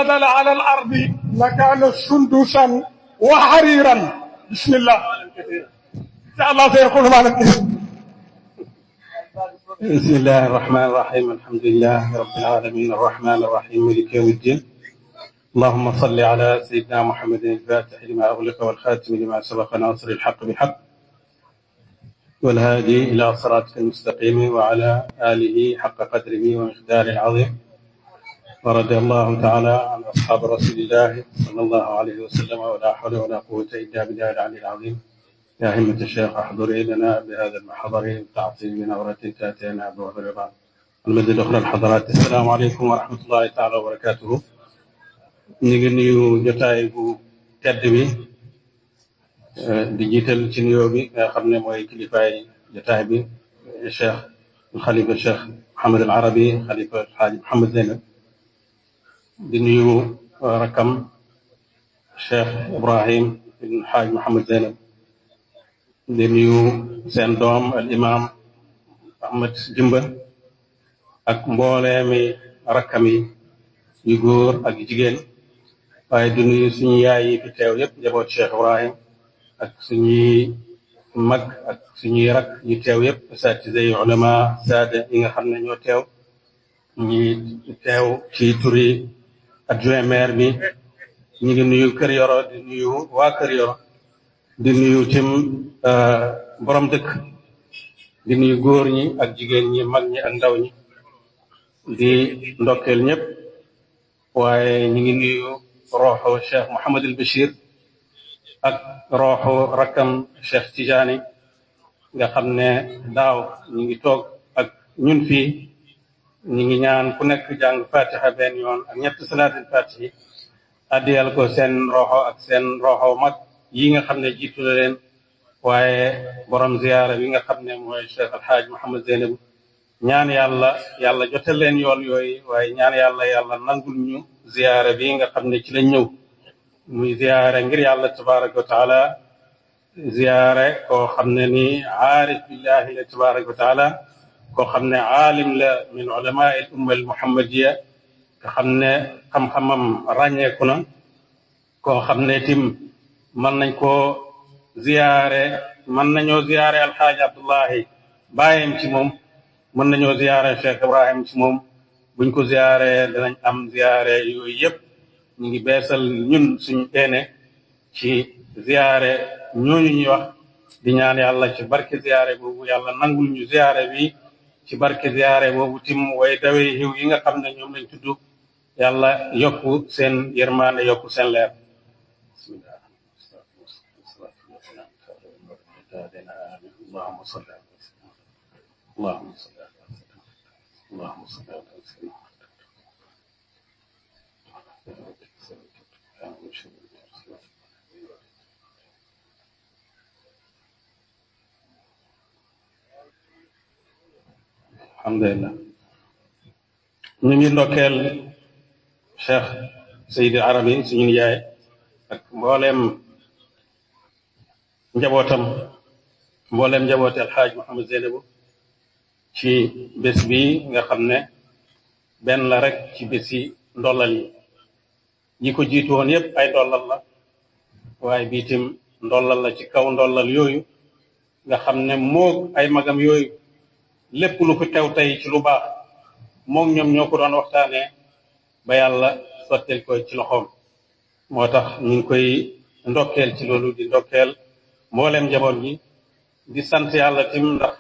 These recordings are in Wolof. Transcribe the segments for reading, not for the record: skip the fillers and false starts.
نزل على الأرض لكان سندسا وحريرا. بسم الله. إن شاء الله سيقول معنا. بسم الله الرحمن الرحيم. الحمد لله رب العالمين الرحمن الرحيم مالك يوم الدين. اللهم صل على سيدنا محمد الفاتح لما أغلق والخاتم لما سبق ناصر الحق بالحق والهادي إلى صراطك المستقيم وعلى آله حق قدره ومقداره العظيم. ورضي الله تعالى عن أصحاب رسول الله صلى الله عليه وسلم ولا حول ولا قوة إلا بالله العلي العظيم. يا همة الشيخ احضري لنا بهذا المحضر تعطي بنورة تأتينا أبواب الرضا. المد الأخرى الحضرات السلام عليكم ورحمة الله تعالى وبركاته. نيو جوتاي بو تedd bi di jiital ci nuyoo bi nga xam ne mooy kilifaay jotaay bi Cheikh Khalifa Cheikh Mohamed Al Arabi Khalifa Alxaaji Mohamed Zeynab di nuyu rakam Cheikh Ibrahim ibn Xaaj Mohamed Zeynab di nuyu seen doom al imam Ahmed Jimba ak mbooleemi rakkam yi yu góor ak jigéen waaye di nuyu suñu yaay yi fi teew yépp njaboot Cheikh Ibrahim ak suñuy mag ak suñuy rak ñu teew yépp asatise yi ulama saada yi nga xam ne ñoo teew ñi teew ci turi adjoint maire bi ñu ngi nuyu Kër Yoro di nuyu waa Kër Yoro di nuyu tim borom dëkk di nuyu góor ñi ak jigéen ñi mag ñi ak ndaw ñi di ndokkeel ñëpp waaye ñu ngi nuyu rooxu Cheikh Mouhamed El Bachir ak rooxu rakkam Cheikh Tidiane nga xam ne daaw ñu ngi toog ak ñun fii ñu ngi ñaan ku nekk jàng fatiha benn yoon ak ñett salaatul fatihi addiyal ko seen rooxo ak seen rooxo mag yi nga xam ne jiitu la leen waaye borom ziyaara bi nga xam ne mooy Cheikh Alxaaj Mohamed Zeynab ñaan yàlla jotal leen yool yooyu waaye ñaan yàlla nangul ñu ziyaara bi nga xam ne ci lañ ñëw muy ziyaare ngir yàlla tabaraka wa taala ziyaare koo xam ne ni aarif billahi la tabaraka wa taala koo xam ne aalim la min ulama al umma al muhammadiya nga xam ne xam-xamam ràññeeku na koo xam ne tim mën nañoo ziyaare alxaaji Abdullahi bàyyam ci moom mën nañoo ziyaare Cheikh Ibrahim ci moom buñ ko ziyaare danañ am ziyaare yooyu yëpp ñu ngi beesal ñun suñu teene ci ziyaare ñooñu ñuy wax di ñaan yàlla ci barke ziyaare boobu yàlla nangul ñu ziyaare bi ci barke ziyaare boobu tim way dawee xiw yi nga xam ne ñoom lañ tudd yàlla yokku seen yërmaande yokku seen leer. bismillah allahumma salli ala sayyidina alhamdulillah ñu ngi ndokkeel Cheikh Seydi Arabi suñu yaay ak mbooleem njabootam mbooleem njabooti Alxaaj Mohamed Zeynab ci bés bi nga xam ne benn la rek ci bési ndollal yi ko jiitu woon yépp ay ndollal la waaye bii tim ndollal la ci kaw ndollal yooyu nga xam ne moog ay magam yooyu lépp lu fi teew tey ci lu baax moog ñoom ñoo ko doon waxtaanee ba yàlla sottel ko ci loxoom moo tax ñu ngi koy ndokkeel ci loolu di ndokkeel mbooleem njaboot gi di sant yàlla tim ndax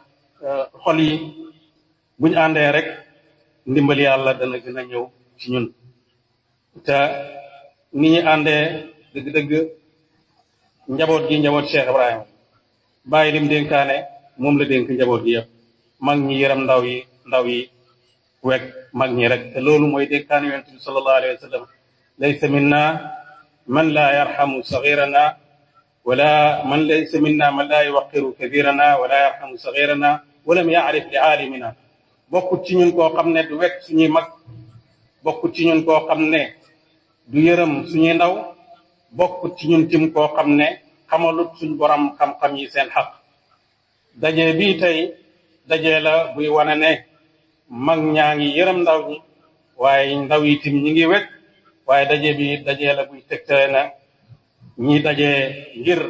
xol yi buñ àndee rek ndimbal yàlla dana gën a ñëw ci ñun te ni ñu àndee dëgg-dëgg njaboot gi njaboot Cheikh Ibrahima bàyyi lim dénkaane moom la dénk njaboot gi yëpp mag ñi yërëm ndaw yi wekk mag ñi rek te loolu mooy dénkaane yonent bi sallallahu alayhi wa sallam laysa minna man laa yarhamu saghirana wala man laysa minna man laa yuwaqiru kabirana wala yarhamu saghirana walam yaarif li aalimina bokkut ci ñun koo xam ne du wekk suñuy mag bokkut ci ñun koo xam ne du yërëm suñuy ndaw bokkut ci ñun tim koo xam ne xamalut suñ borom xam-xam yi seen xaq daje bii tey daje la buy wane ne mag ñaa ngi yërëm ndaw ñi waaye ndaw yi tim ñi ngi wekk waaye daje bi daje la buy tegtale na ñi daje ngir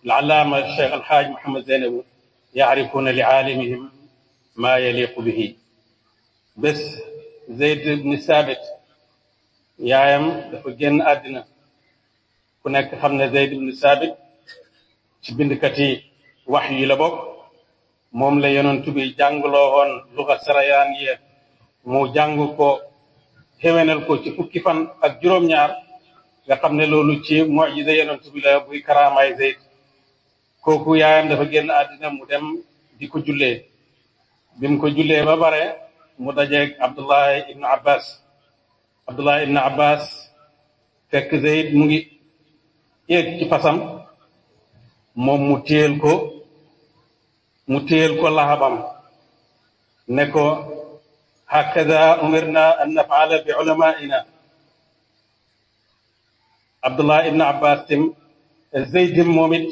al-allaama Cheikh Alhaaj Mohamed Zeynabu yaarifuuna li aalimihim maa yaliqu bihi. bés Zeyd ibn Saabit yaayam dafa génn àddina. ku nekk xam ne Zeyd ibn Saabit ci bindkat yi wax yi la bokk. moom la yonent bi jàngloo woon luga sarayaan yi mu jàng ko xéwénal ko ci fukki fan ak juróom-ñaar nga xam ne loolu ci mujiza yonent bi la buy karaamaay Zeyd. kooku yaayam dafa génn àddina mu dem di ko jullee. bi mu ko jullee ba bare mu dajeeg Abdullahi ibn Abbas fekk Zeyd mu ngi yéeg ci fasam moom mu téyel ko lahabam ne ko hakada umirna an naf'ala bi ulamaina. Abdullah ibn Abbas tim Zeyd moom it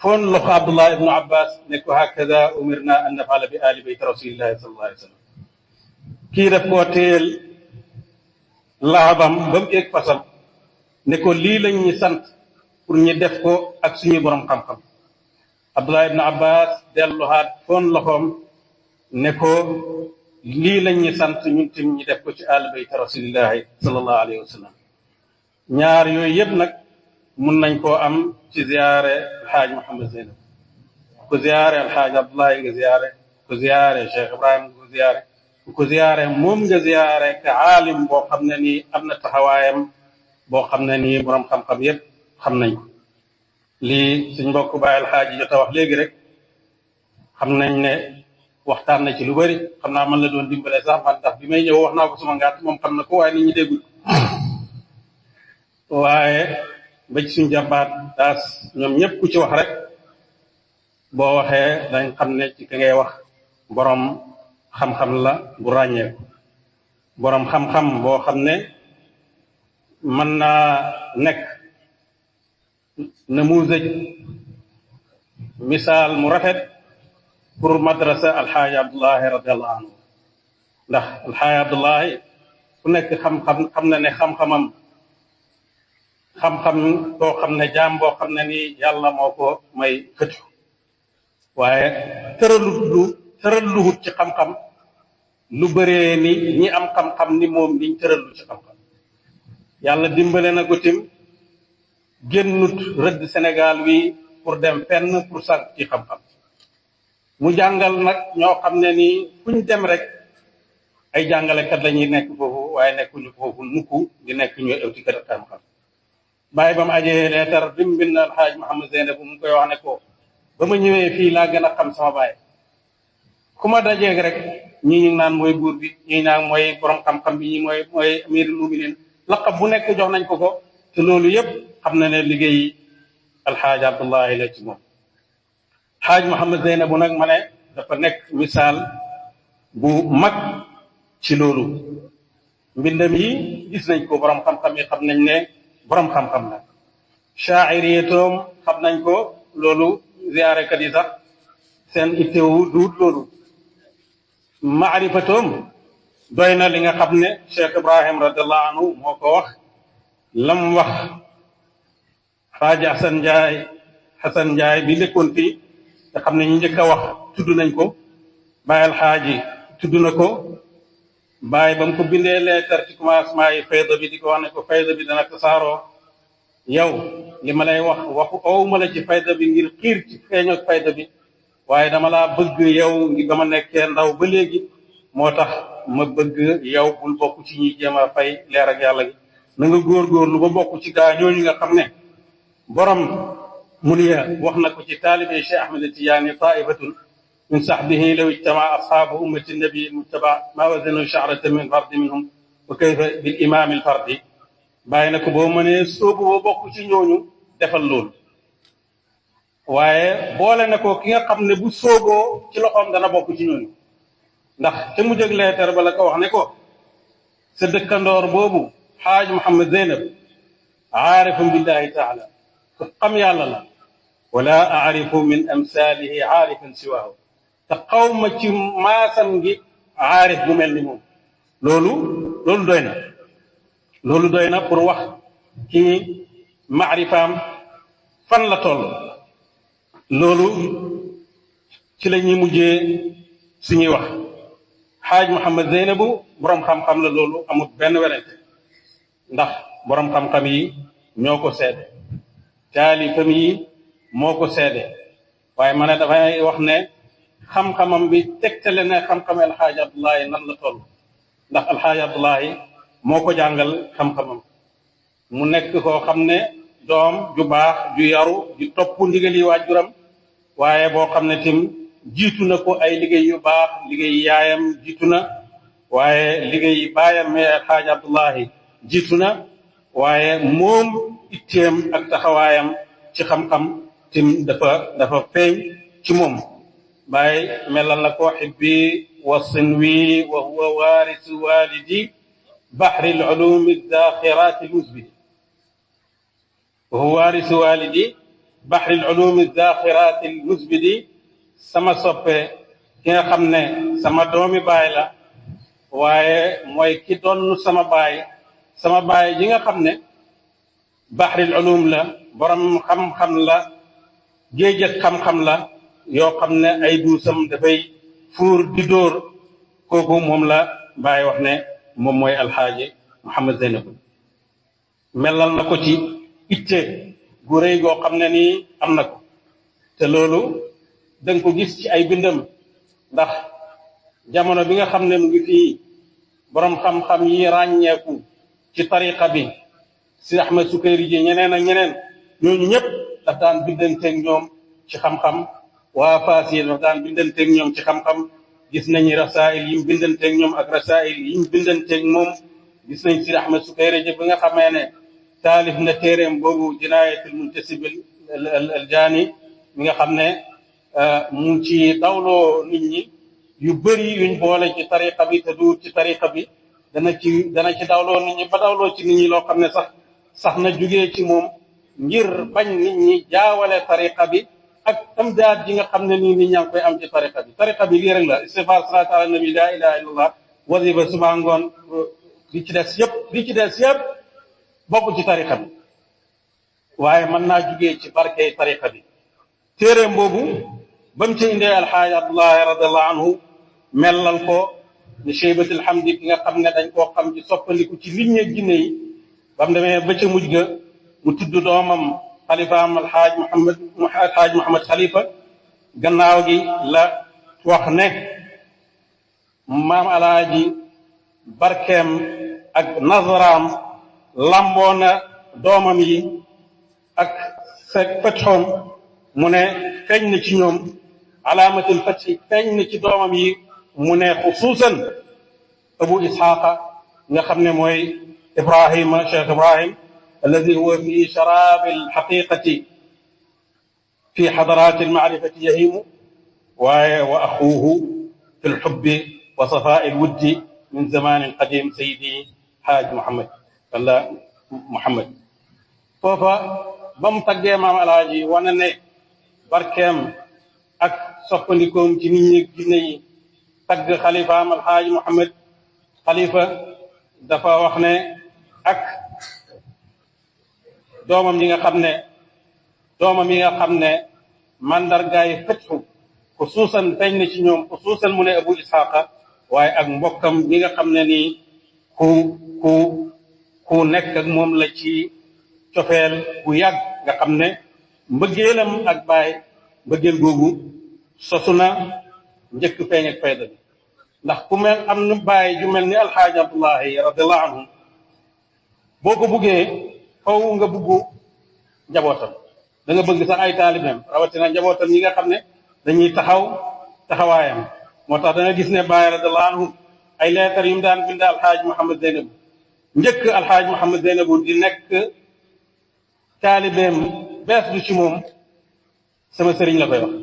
foon loxo Abdullah ibn Abbas ne ko hakada umirna an naf'ala bi ali bayt rasulillahi sallallahu alayhi wa sallam. kii daf koo téyel lahabam ba mu yéeg fasam ne ko lii lañ ñu sant pour ñu def ko ak suñu borom xam-xam. Abdullah ibn Abbas delluwaat foon loxoom ne ko lii lañ ñu sant ñun tim ñu def ko ci ahl bayt rasulillahi sallallahu alayhi wa sallam. ñaar yooyu yëpp nag mun nañ koo am ci ziyaare alxaaj Mohamed Zeynab. ku ziyaare alxaaj Abdullahi nga ziyaare, ku ziyaare Cheikh Ibrahim nga ziyaare, ku ziyaare moom nga ziyaare ka aalim boo xam ne nii am na taxawaayam boo xam ne nii borom xam-xam yëpp xam nañ ko. lii suñ mbokk Baay Alxaaji jot a wax léegi rek xam nañ ne waxtaan na ci lu bari. xam naa man la doon dimbale sax man ndax bi may ñëw wax naa ko suma ngàtt moom xam na ko waaye nit ñi déggul waaye ba ci suñ jàmbaat daas ñoom ñëpp ku ci wax rek boo waxee dañ xam ne ci ki ngay wax borom xam-xam la bu ràññeeku. borom xam-xam boo xam ne mën naa nekk namuzaj misaal mu rafet pour madrasa alxaaji Abdullahi radiallahu anhu. ndax alxaaji Abdullahi ku nekk xam na ne xam-xamam boo xam ne jaam boo xam ne ni yàlla moo ko may xëccu waaye tëralluhut ci xam-xam lu bëree ni ñi am xam-xam ni moom liñ tërallu ci xam-xam. yàlla dimbale na ko tim génnut rëdd Sénégal wi pour dem fenn pour sàkk ci xam-xam. mu jàngal nag ñoo xam ne nii fuñ dem rek ay jàngalekat la ñuy nekk foofu waaye nekkuñu foofu mukk di nekk ñooy ewtikat xam-xam. bàyyi ba mu ajee leetar bi mu bind alxaaj Mohamed Zeynab mu koy wax ne ko ba ma ñëwee fii laa gën a xam sama baay. ku ma dajeeg rek ñii ñu naan mooy buur bi, ñii naan mooy borom xam-xam bi, ñii mooy amirul muminin. laqab bu nekk jox nañ ko ko te loolu yëpp xam na ne liggéey alxaaj Abdullahi la ci moom. xaaj Mohamed Zeynab nag ma ne dafa nekk misaal bu mag ci loolu. mbindam yi gis nañ ko borom xam-xam yi xam nañ ne borom xam-xam la. shaa'iriyatoom xam nañ ko loolu ziyaarekat yi sax seen itteewu duut loolu. maarifatoom doy na li nga xam ne Cheikh Ibrahim radiallahu anhu moo ko wax lam wax xaaji Xasan Njaay bi nekkoon fii nga xam ne ñu njëkk a wax tudd nañ ko. Baay Alxaaji tudd na ko. Baay ba mu ko bindee leetar ci commencement yi fayda bi di ko wax ne ko fayda bi dana tasaaroo. yow li ma lay waxu owuma la ci fayda bi ngir xiir ci feeñoog fayda bi waaye dama laa bëgg yow ngi ba ma nekkee ndaw ba léegi moo tax ma bëgg yow bul bokk ci ñi jéem a fay leer ak yàlla gi. na nga góorgóorlu ba bokk ci gaa ñooñu nga xam ne borom muniya wax na ko ci taalibe Cheikh Ahmed Tidiane taifatun min sahbihi law ijtamaa ashaabu ummati nabi mujtaba ma wazanu sha'ratan min fardi minhum wa kayfa bil imam al fardi. bàyyi na ko boo mënee soobu boo bokk ci ñooñu defal loolu waaye boole na ko ki nga xam ne bu sooboo ci loxoom dana bokk ci ñooñu. ndax te mu jóg leetar ba la ko wax ne ko sa dëkkandoor boobu xaaj Mohamed Zeynab aarifun billahi taala ku xam yàlla la wala aarifu min amsaalihi aarifan siwaahu te xawma ci maasam gi aarif bu mel ni moom. loolu doy na loolu doy na pour wax ci maarifaam fan la toll. loolu ci la ñuy mujjee suñuy wax. xaaj Mouhamed Zeynabu borom xam-xam la, loolu amut benn werante, ndax borom xam-xam yi ñoo ko seede, taalifam yi moo ko seede. waaye ma ne dafay wax ne xam-xamam bi tegtale ne xam-xam alxaaji Abdullahi nan la toll, ndax alxaaji Abdullahi moo ko jàngal xam-xamam. mu nekk koo xam ne doom ju baax ju yaru ju topp ndigali waajuram, waaye boo xam ne tim jiitu na ko ay liggéey yu baax. liggéey yaayam jiitu na, waaye liggéey baayam mais alxaaji Abdullahi jiitu na, waaye moom itteem ak taxawaayam ci xam-xam tim dafa feeñ ci moom. Baay melal na ko xibbi wa sinwi wa huwa waarisu walidi bahri al-ulumi ad-dakhirati al-musbidi. wa huwa waarisu walidi bahri al-ulumi ad-dakhirati al-musbidi. sama soppe ki nga xam ne sama doomi baay la, waaye mooy ki doon sama baay ji nga xam ne bahril ulum la, borom xam-xam la, géej ak xam-xam la yoo xam ne ay duusam dafay fuur di dóor. kooku moom la baay wax ne moom mooy alxaaji Mouhamed Zeynabu. melal na ko ci itte gu rëy goo xam ne nii am na ko, te loolu danga ko gis ci ay bindam. ndax jamono bi nga xam ne mu ngi fii, borom xam-xam yi ràññeeku ci tariqa bi, si Ahmed Sukayri ji ñeneen ak ñeneen, ñooñu ñëpp daf daan bindanteeg ñoom ci xam-xam. waa Faas yi daf daan bindanteeg ñoom ci xam-xam. gis nañu rasail yi mu bindanteeg ñoom ak rasail yi mu bindanteeg moom. gis nañ si Ahmed Sukayri ji bi nga xamee ne taalif na téeréem boobu jinaayatul muntasib al jaani, mi nga xam ne mu ngi ci dawloo nit ñi yu bëri yuñ boole ci tariqa bi te du ci tariqa bi. dana ci dawloo nit ñi ba dawloo ci nit ñi loo xam ne sax na jugee ci moom ngir bañ nit ñi jaawale tariqa bi ak amdaad yi nga xam ne nii nit ñaa ngi koy am ci tariqa bi. tariqa bi lii rek la: istighfar, salaatu ala nabi, laa ilaha illallah, wasifa suba ngoon. li ci des yëpp bokk ci tariqa bi, waaye mën naa jugee ci barke tariqa bi. téeréem boobu ba mu ci indee alxaaji Abdullahi radiallahu anhu mellal ko ni Cheybatul Hamdi, ki nga xam ne dañ koo xam ci soppandiku ci liñ ne ginne yi. ba mu demee ba ca mujj ga mu tudd doomam xalifaam alxaaj Muhammad Xalifa. gannaaw gi la wax ne maam alaaji barkeem ak nazaraam lamboo na doomam yi ak fetxoom. mu ne feeñ na ci ñoom alaamatul fatxi, feeñ na ci doomam yi. mu ne xusuusan abu isxaaqa nga xam ne mooy Ibrahima, Cheikh Ibrahim alladi huwa fi sharaabi alxaqiqati fi xadaraati almaarifati yahimu, waaye wa axuuhu fi lxubbi wa safaa'i lwuddi min zamanin qadim sayidi xaaj Muhammad. foofa ba mu taggee maam alaaji wane ne barkeem ak soppandikoom ci nit ñi ginne yi. tagg xalifaam alxaaji Muhammad Xalifa dafa wax ne ak doomam yi nga xam ne mandargaay fetxu xusuusan feeñ na ci ñoom, xusuusan mu ne abu isxaaqa, waaye ak mbokkam ñi nga xam ne nii ku nekk ak moom la ci cofeel bu yàgg, nga xam ne mbëggeelam ak baay mbëggeel googu sosu na njëkk feeñ ak fayda bi. ndax ku mel am na baay ju mel ni alxaaji Abdullahi radiallahu anhu, boo ko buggee faw nga buggu njabootam, da nga bëgg sax ay taalibeem, rawatina njabootam yi nga xam ne dañuy taxawaayam. moo tax da nga gis ne baay radiallahu anhu ay leetar yu mu daan bind alxaaji Mouhamed Zeynabu njëkk alxaaji Mouhamed Zeynabu di nekk taalibeem bees du ci moom, sama sëriñ la koy wax.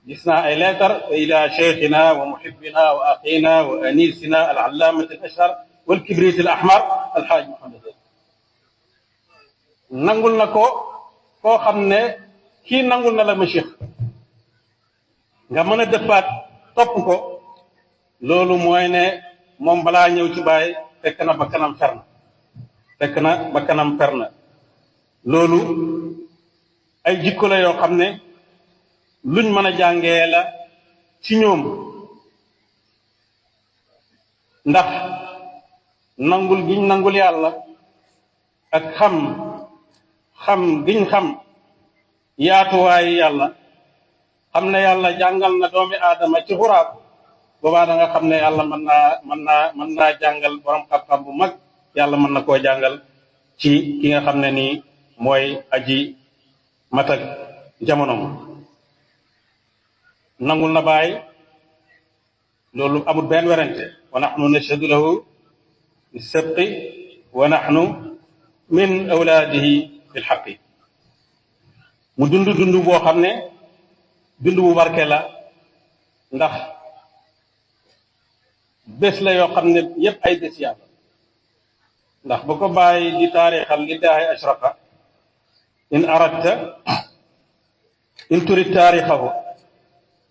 gis naa ay leetar ila cheikhina wa muhibbina wa axina wa anisina al-allaamati al-ashhar wal kibrit al-ahmar alxaaji Mouhamed Zeynabu. nangul na ko koo xam ne kii nangul na la ma cheikh nga mën a dëppaat topp ko. loolu mooy ne moom balaa ñëw ci baay fekk na ba kanam fer na. fekk na bakkanam fer na loolu ay jikko la yoo xam ne luñ mën a jàngee la ci ñoom ndax nangul giñ nangul yàlla ak xam giñ xam yaatuwaayu yàlla xam ne yàlla jàngal na doomi aadama ci xuraab boobaa da nga xam ne yàlla mën naa jàngal borom xam-xam bu mag yàlla mën na koo jàngal ci ki nga xam ne nii mooy aji matak jamonom nangul na baay loolu amul benn werante wa nahnu nashhadu lahu bis-sidqi wa nahnu min awlaadihi bil haqqi mu dund boo xam ne dund bu barke la ndax bés la yoo xam ne yépp ay bés yàlla ndax bu ko bàyyi di taarixal lillahi ashraqa in aradta in turid taarixahu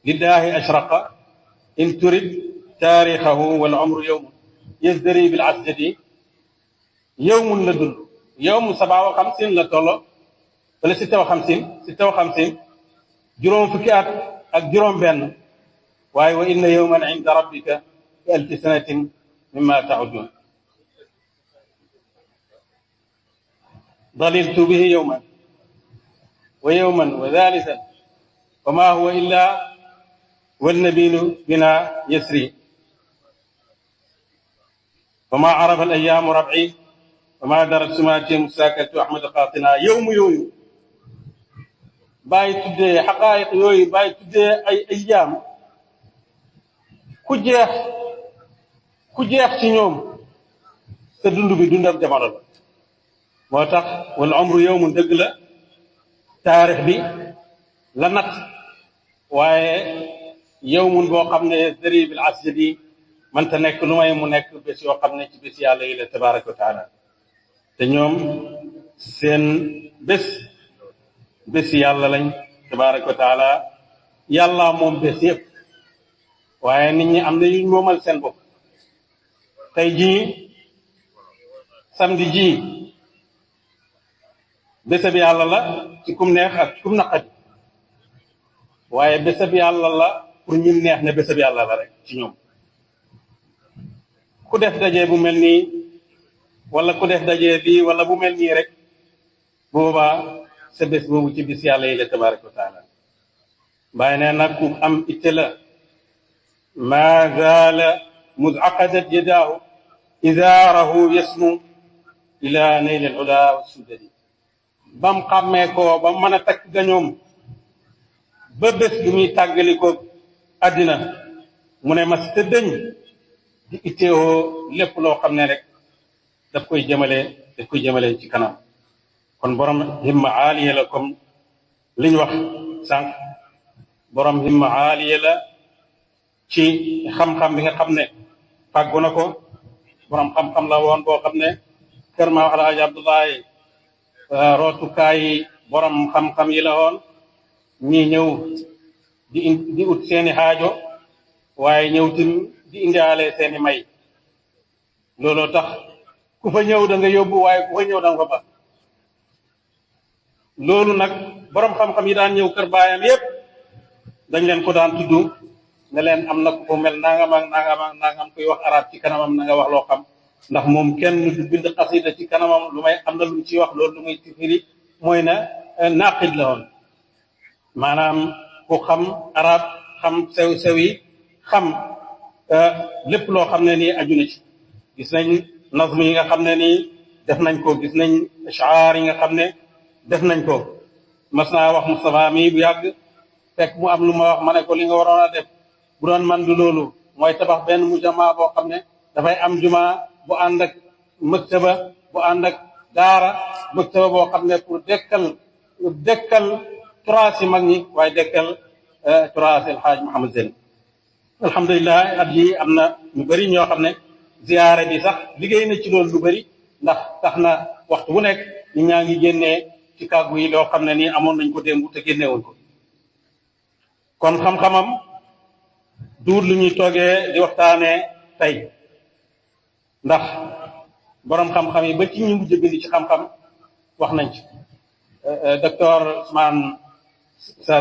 lillahi ashraqa in turid taarixahu wal umru yawmun yazdari bil asjadi yawmun la dund yawmu 57 la tollo wala 56 juróom fukki at ak juróom benn waaye wa inna yawman inda rabbika ka alfi sanatin mimma ta'udun ضللت به يوما ويوما وثالثا وما هو إلا والنبيل بنا يسري وما عرف الأيام ربعي وما درت سماتي مساكة أحمد قاطنا يوم باي تدي حقائق يوي باي تدي أي أيام كجيخ ci ñoom sa dund bi dundam jamono la moo tax wal umru yawmun dëgg la taarix bi la nat waaye yawmun boo xam ne dari bil asjadi mënta nekk lu may mu nekk bés yoo xam ne ci bés yàlla yi la tabaraka wa taala te ñoom seen bés yàlla lañ tabaraka wa taala yàlla moom bés yëpp waaye nit ñi am na yuñ moomal seen bopp tey jii samedi ji bésab yàlla la ci kum neex ak ci kum naqadi waaye bésab yàlla la pour ñim neex ne bésab yàlla la rek ci ñoom ku def daje bu mel nii wala ku def daje bii wala bu mel nii rek boobaa sa bés boobu ci bis yàlla yi la tabaraka wa taala bàyyi ne nag ku am itte la ma zaala muz aqadat yadaahu idaarahu yasmu ila nayl al ula wa sudadi bam xàmmee ko ba mën a takk gañoom ba bés bi muy tàggali ko àddina mu ne mas te dëñ di itteewoo lépp loo xam ne rek daf koy jëmale ci kanam kon borom himma aaliya la comme liñ wax sànq borom himma aaliya la ci xam-xam bi nga xam ne fàggu na ko borom xam-xam la woon boo xam ne kër ma alaaji Abdoulaye rootukaay borom xam-xam yi la woon ñii ñëw di ut seeni xaajo waaye ñëw tim di indiwaale seeni may looloo tax ku fa ñëw da nga yóbbu waaye ku fa ñëw da nga fa ba loolu nag borom xam-xam yi daan ñëw kër baayam yépp dañ leen ko daan tudd ne leen am na ku ko mel nangam ak nangam ak nangam koy wax arab ci kanamam na nga wax loo xam ndax moom kenn du bind xasida ci kanamam lu may am na lu ci wax loolu lu muy tifiri mooy na naqid la woon maanaam ku xam arab xam sew yi xam lépp loo xam ne nii aju na ci gis nañ nazm yi nga xam ne nii def nañ ko gis nañ ashaar yi nga xam ne def nañ ko mas naa wax Moustapha mi bu yàgg fekk mu am lu ma wax ma ne ko li nga waroon a def bu doon man du loolu mooy tabax benn mujama boo xam ne dafay am juma bu ànd ak maktaba bu ànd ak daara maktaba boo xam ne pour dekkal turaas yi mag ñi waaye dekkal turaas El Hadj Mouhamed Zeyni alhamdulilah at yi am na ñu bëri ñoo xam ne ziyaare bi sax liggéey na ci loolu lu bëri ndax tax na waxtu bu nekk ñi ñaa ngi génnee ci kàggu yi loo xam ne nii amoon nañ ko démb te génnewoon ko kon xam-xamam duur lu ñuy toogee di waxtaanee tey ndax borom xam-xam yi ba ci ñu mujj bind ci xam-xam wax nañ ci docteur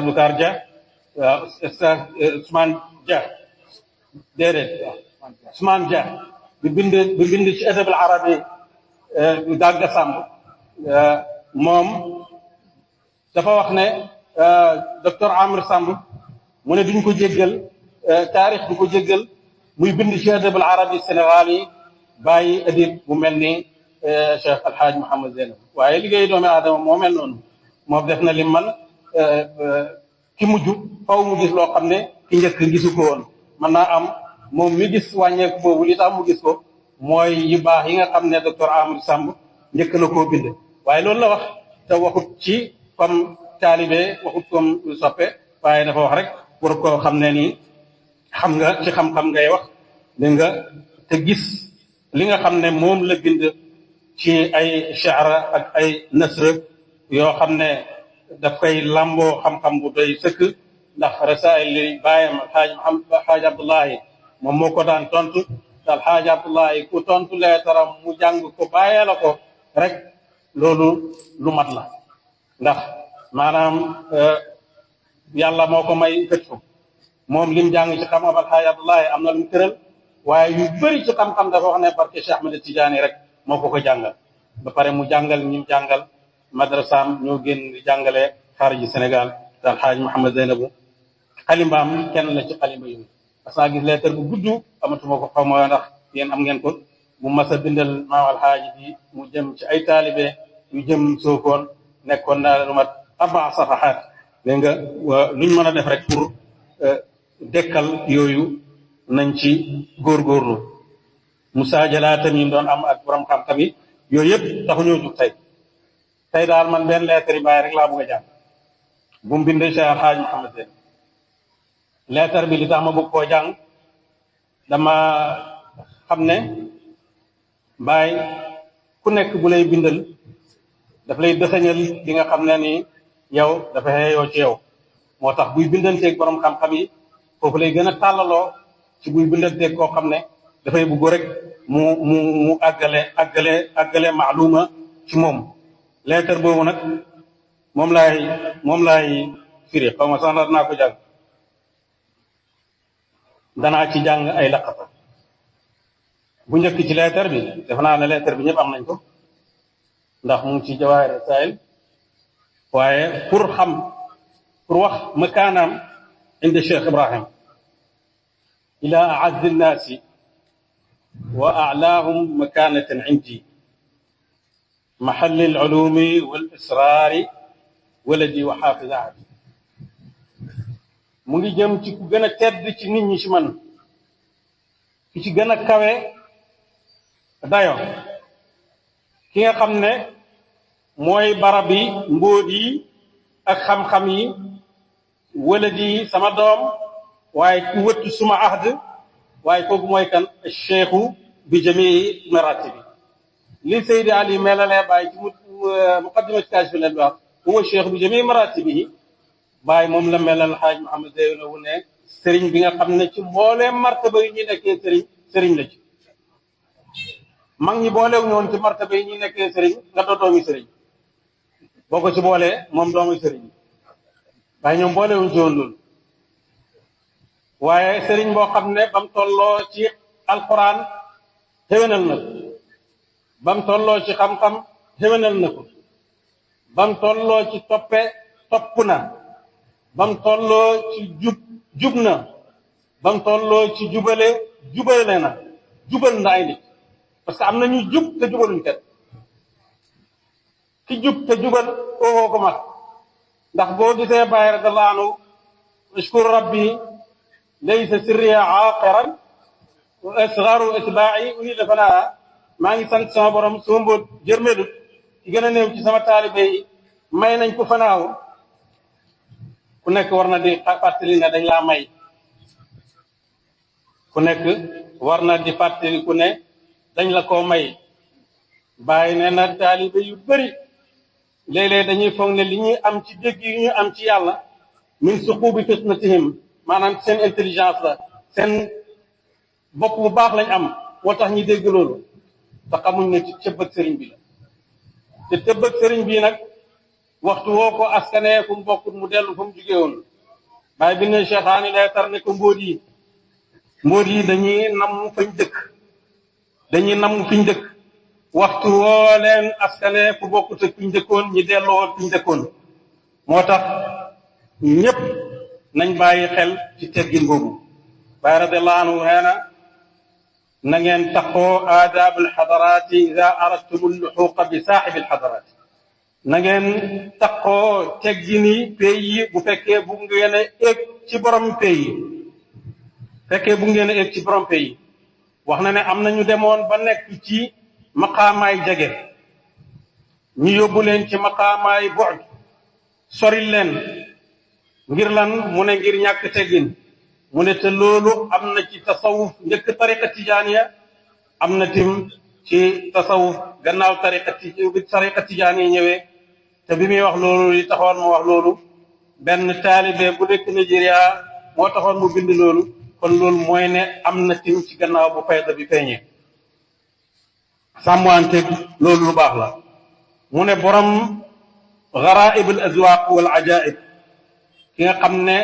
Boucar Dia Ousmane Dia déedéet Ousmane Dia bi bind ci adab al arabi Dagga Samb moom dafa wax ne docteur Amir Samb mu ne duñ ko jéggal taarix du ko jéggal muy bind ci adab al arabi Sénégal yi bàyyi adib bu mel ni Cheikh Alhaaj Mouhamed Zeynab waaye liggéey doomi aadama moo mel noonu moom def na li man ki mujj faw mu gis loo xam ne ki njëkk gisu ko woon mën naa am moom mi gis wàññeeku boobu li tax mu gis ko mooy yu baax yi nga xam ne docteur Amadou Samb njëkk na koo bind waaye loolu la wax te waxut ci comme taalibe waxut comme soppe waaye dafa wax rek pour koo xam ne nii xam nga ci xam-xam ngay wax dégg nga te gis li nga xam ne moom la bind ci ay shi'ra ak ay nasr yoo xam ne daf koy lamboo xam-xam bu doy sëkk ndax rasaa'il li bàyyam alxaaj Abdullahi moom moo ko daan tontu te alxaaj Abdullahi ku tontu leetaram mu jàng ko bàyyee la ko rek loolu lu mat la ndax maanaam yàlla moo ko may fët ko moom lim jàng ci xam-xam alxaaj Abdullahi am na lu mu tëral waaye yu bëri ci xam-xam dafa wax ne barke Cheikh Ahmed Tidiane rek moo ko jàngal ba pare mu jàngal ñu jàngal madrasaam ñoo génn di jàngale xaariji Sénégal te alxaaj Mouhamed Zeynabu xalimbaam kenn la ci xalimba yooyu parce que gis lettre bu gudd amatuma ko xaw ma ndax yéen am ngeen ko mu mas a bindal maam alxaaji bi mu jëm ci ay taalibe yu jëm Sookoon nekkoon naa lu mat 4 safaxaat dégg nga luñ mën a def rek pour dekkal yooyu nañ ci góorgóorlu musaajalaatan yi doon am ak borom xam-xam yi yooyu yëpp taxuñoo jug tey daal man benn lettre yi bàyyi rek laa bëgg a jàng bu mu bindee Cheikh Alhaaj Mouhamed Zeynab lettre bi li tax ma bëgg koo jàng dama xam ne Baay ku nekk bu lay bindal daf lay dëxëñal li nga xam ne ni yow dafa xeeyoo ci yow moo tax buy bindanteeg borom xam-xam yi foofu lay gën a tàllaloo ci buy bindanteeg koo xam ne dafay bëgg rek mu àggale maaluma ci moom lettre boobu nag moom laay firi xaw ma sax naa ko jàng danaa ci jàng ay laqata bu njëkk ci lettre bi def naa ne lettre bi ñëpp am nañ ko ndax mu ngi ci Jawaahir Rasaa'il waaye pour wax makaanaam indi Cheikh Ibrahim ila a'azzi nnaasi wa a'laahum makaanatan indi محل العلوم والإسرار ولدي وحافظ عهدي mu ngi jëm ci ku gën a tedd ci nit ñi ci man ki ci gën a kawe dayo ki nga xam ne mooy barab yi mbóot yi ak xam-xam yi waladi sama doom waaye ku wëttu suma ahd waaye kooku mooy kan cheikhu bi jamii maratibi li Seydi Ali melalee bàyyi ci muqaddimat Kaashif al-Albaab huwa cheikh bi jamii maratibihi bàyyi moom la melal Alxaaj Mouhamed Zeynab ne sëriñ bi nga xam ne ci mbooleem martaba yi ñuy nekkee sëriñ la ci mag ñi booleew ñoon ci martaba yi ñuy nekkee sëriñ nga doo doomi sëriñ boo ko ci boolee moom doomi sëriñ waaye ñoom boolewuñ ci woon loolu waaye sëriñ boo xam ne bam tolloo ci alquran xéwénal na ko bam tolloo ci xam-xam xéwénal na ko bam tolloo ci topp na bam tolloo ci jub na bam tolloo ci jubale na jubal na ay nit parce que am na ñu jub te jubaluñ kat ki jub te jubal kookoo ko mat ndax boo gisee Baay radiyallaahu anhu ashkur rabbi laysa sirriya aaqiran wa asgharu itbaa'i unila fanaa maa ngi sant sama borom sama mbóot jërmelut ci gën a néew ci sama taalibe yi may nañ ko fanaaw ku nekk war na di fàttali ne dañ laa may ku nekk war na di fàttali ku ne dañ la koo may bàyyi ne na taalibe yu bëri léeg-léeg dañuy foog ne li ñuy am ci dégg yi ñu am ci yàlla min suqubi fitnatihim maanaam seen intelligence la seen bopp bu baax lañ am moo tax ñu dégg loolu te xamuñ ne ci cëbbëg sëriñ bi la te cëbbëg sëriñ bi nag waxtu woo ko askanee fu mu bokkut mu dellu fu mu jugee woon bàyyi bi ne cheikhaani leetar ne ko mbóot yi dañuy namm fañ dëkk waxtu woo leen askanee fu bokkut ak fiñ dëkkoon ñi delloo fiñ dëkkoon moo tax ñépp nañ bàyyi xel ci teggin boobu Baay radiyallahu anhu nee na ngeen taxoo aadaabul xadaraati ida aradtum alluxuuqa bi saaxibil xadaraati na ngeen taxoo teggini pays yi bu fekkee bu ngeen a egg ci borom pays yi bu ngeen a egg ci borom pays yi wax na ne am na ñu demoon ba nekk ci maqaamaay jege ñu yóbbu leen ci maqaamaay bu'd soril leen ngir lan mu ne ngir ñàkk teggin mu ne te loolu am na ci tasawuf njëkk tariqa tijaaniya am na tim ci tasawuf gannaaw tariqa tijaaniya ñëwee te bi muy wax loolu li taxoon mu wax loolu benn taalibe bu nekk Nigeria moo taxoon mu bind loolu kon loolu mooy ne am na tim ci gannaaw bu fayda bi feeñee sàmmanteeg loolu lu baax la mu ne borom garaib al azwaq wal ajaib ki nga xam ne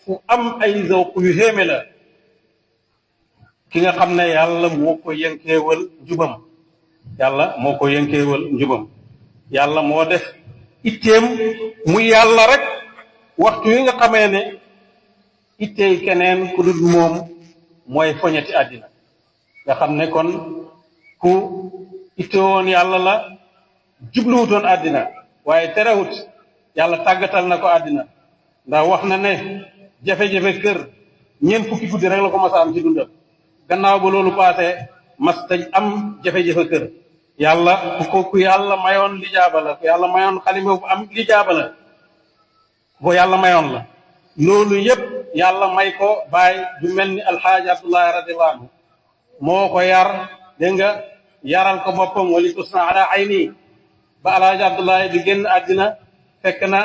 fu am ay zawq yu xéeme la ki nga xam ne yàlla moo ko yënkeewal njubam yàlla moo def itteem muy yàlla rek waxtu yi nga xamee ne itteey keneen ku dul moom mooy foñati àddina nga xam ne kon ku itteewoon yàlla la jubluwutoon àddina waaye terewut yàlla tàggatal na ko àddina ndax wax na ne jafe-jafe kër ñeent fukki guddi rek la ko mas a am ci dundam gannaaw ba loolu paase mas tañ am jafe-jafe kër yàlla ku yàlla mayoon lijaaba la ku yàlla mayoon xalima bu am lijaaba la ko yàlla mayoon la loolu yépp yàlla may ko baay ju mel ni alxaaji abdullahi radiallahu anhu moo ko yar dégg nga yaral ko boppam wali tusna ala ayni ba alxaaji abdullahi di génn àddina fekk na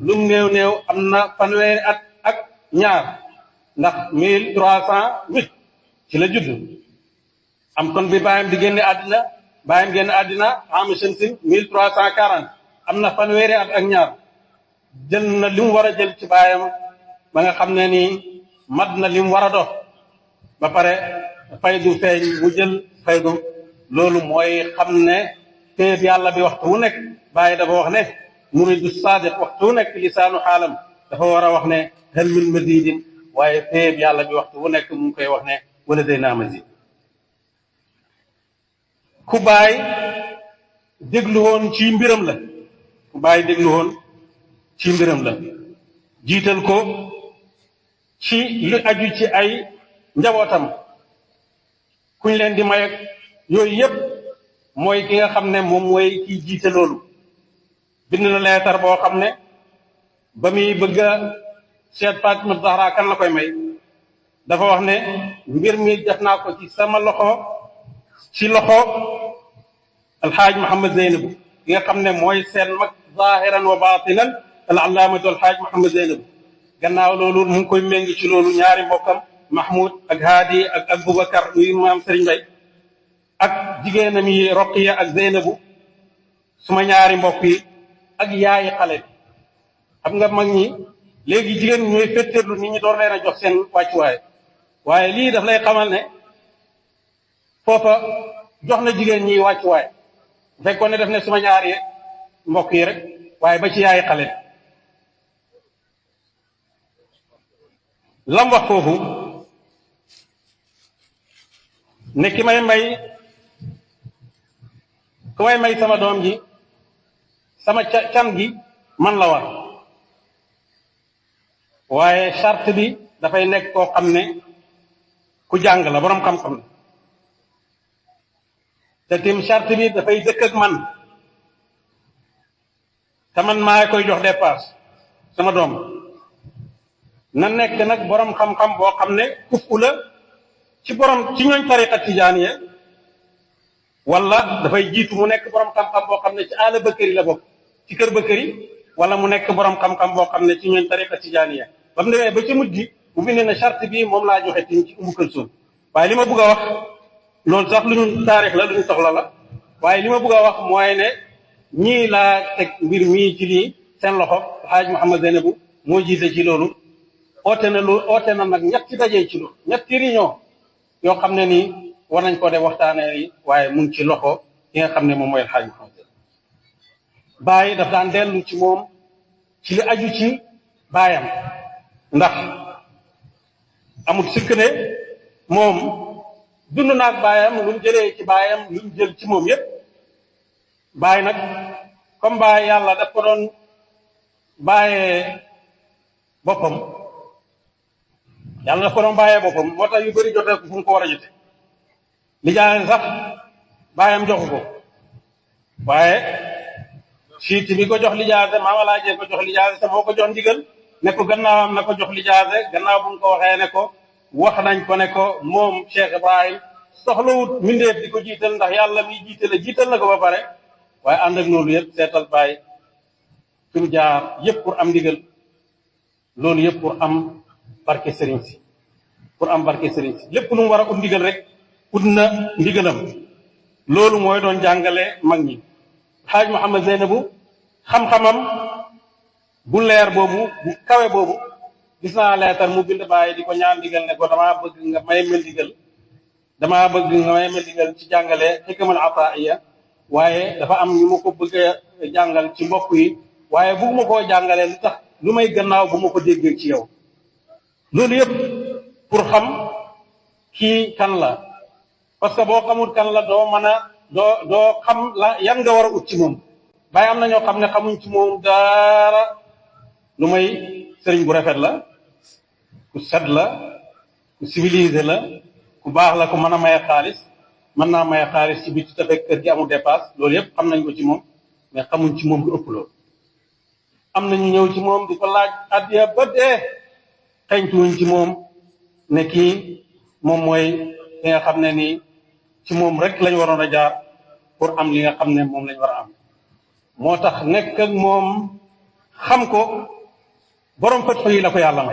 lum néew am na fanweeri at ak ñaar ndax 1308 ci la judd am kon bi baayam di génn àddina am shamsin 1340 am na fanweeri at ak ñaar jël na li mu war a jël ci baayam ba nga xam ne nii mat na li mu war a dox ba pare faydu feeñ mu jël faydu loolu mooy xam ne téeb yàlla bi waxtu wu nekk bàyyi dafa wax ne muridu sadiq waxtu wu nekk lisaanu xaalam dafa war a wax ne hal min mazidin waaye téeb yàlla bi waxtu wu nekk mu ngi koy wax ne wala day naa mazid ku bàyyi déglu woon ci mbiram la jiital ko ci lu aju ci ay njabootam kuñ leen di may ak yooyu yépp mooy ki nga xam ne moom mooy kiy jiite loolu bind na leetar boo xam ne ba muy bëgg a seet Fatima Zahra kan la koy may dafa wax ne mbir mi def naa ko ci sama loxo ci loxo alxaaj Muhammad Zeynabu ki nga xam ne mooy seen mag zahiran wa batinan al allaamatu alxaaj Muhammad Zeynabu gannaaw loolu mu ngi koy méngi ci loolu ñaari mbokkam Mahmoud ak Haadi ak Boubacar muy maam Serigne Mbaye ak jigéenam yi Roqiya ak Zeynabu suma ñaari mbokk yi ak yaayi xale bi xam nga mag ñi léegi jigéen ñooy féttéerlu nit ñi door leen a jox seen wàccuwaay waaye lii daf lay xamal ne foofa jox na jigéen ñi wàccuwaay bu fekkoon ne def ne suma ñaari mbokk yi rek waaye ba ci yaayi xale bi lam wax foofu ne ki may may sama doom ji sama can gi man la war waaye charte bi dafay nekk koo xam ne ku jàng la boroom xam-xam la te tim charte bi dafay dëkk ak man te man maa koy jox dépasse sama doom na nekk nag boroom xam-xam boo xam ne kufu la ci ñooñ tariqa tijaaniya wala dafay jiitu mu nekk boroom xam-xam boo xam ne ci àla bëkkëri la bokk ci kër bëkkëri wala mu nekk boroom xam-xam boo xam ne ci ñooñ tariqa tijaaniya ba mu demee ba ci mujj bu bindee ne charte bi moom laa joxe tim ci Umu Kulsum waaye li ma bëgg a wax loolu sax lu ñu taarix la lu ñu soxla la waaye li ma bëgg a wax mooy ne ñii laa teg mbir mii ci lii seen loxo Haaj Mouhamed Zeynabou moo jiite ci loolu oote na nag ñetti daje ci loolu ñetti réunion yoo xam ne nii war nañ ko def waxtaanee yi waaye mu ngi ci loxo ki nga xam ne moom mooy El Hadj Mouhamed Baye daf daan dellu ci moom ci li aju ci baayam ndax amul sikk ne moom dund naag baayam lu mu jëlee ci baayam lu mu jël ci moom yépp Baye nag comme Baye yàlla daf ko doon bàyyee boppam yàlla daf ko doon bàyyee boppam moo tax yu bëri jotee ko fu mu ko war a jote lijaase sax baayam joxu ko waaye siiti bi ko jox lijaase maama laajee ko jox lijaase te moo ko jox ndigal ne ko gannaawam na ko jox lijaase gannaaw bu mu ko waxee ne ko wax nañ ko ne ko moom Cheikh Ibrahim soxlawut mindeef di ko jiital ndax yàlla mi jiital na ko ba pare waaye ànd ak loolu yëpp seetal Baye fi mu jaar yëpp pour am ndigal loolu yëpp pour am barke sëriñ si lépp lu mu war a ut ndigal rek ut na ndigalam loolu mooy doon jàngale mag ñi Haaj Mouhamed Zeynabou xam-xamam bu leer boobu bu kawe boobu gis naa leetar mu bind Baye di ko ñaan ndigal ne ko damaa bëgg nga may mel ndigal ci jàngale xikamal ataiya waaye dafa am ñu ma ko bëgg a jàngal ci mbokk yi waaye bugguma koo jàngale lu tax lu may gannaaw bu ma ko déggee ci yow loolu yëpp pour xam kii kan la parce que boo xamul kan la doo mën a doo xam la yan nga war a ut ci moom Baye am na ñoo xam ne xamuñ ci moom dara lu may sëriñ bu rafet la ku set la ku civilisé la ku baax la ku mën a maye xaalis mën naa maye xaalis ci biir te fekk kër gi amul dépasse loolu yëpp xam nañ ko ci moom mais xamuñ ci moom lu ëpp loolu am nañu ñëw ci moom di ko laaj addiya ba dee xeñtuwuñ ci moom ne kii moom mooy li nga xam ne nii ci moom rek lañ waroon a jaar pour am li nga xam ne moom lañ war a am moo tax nekk ak moom xam ko borom fatxu yi la ko yàlla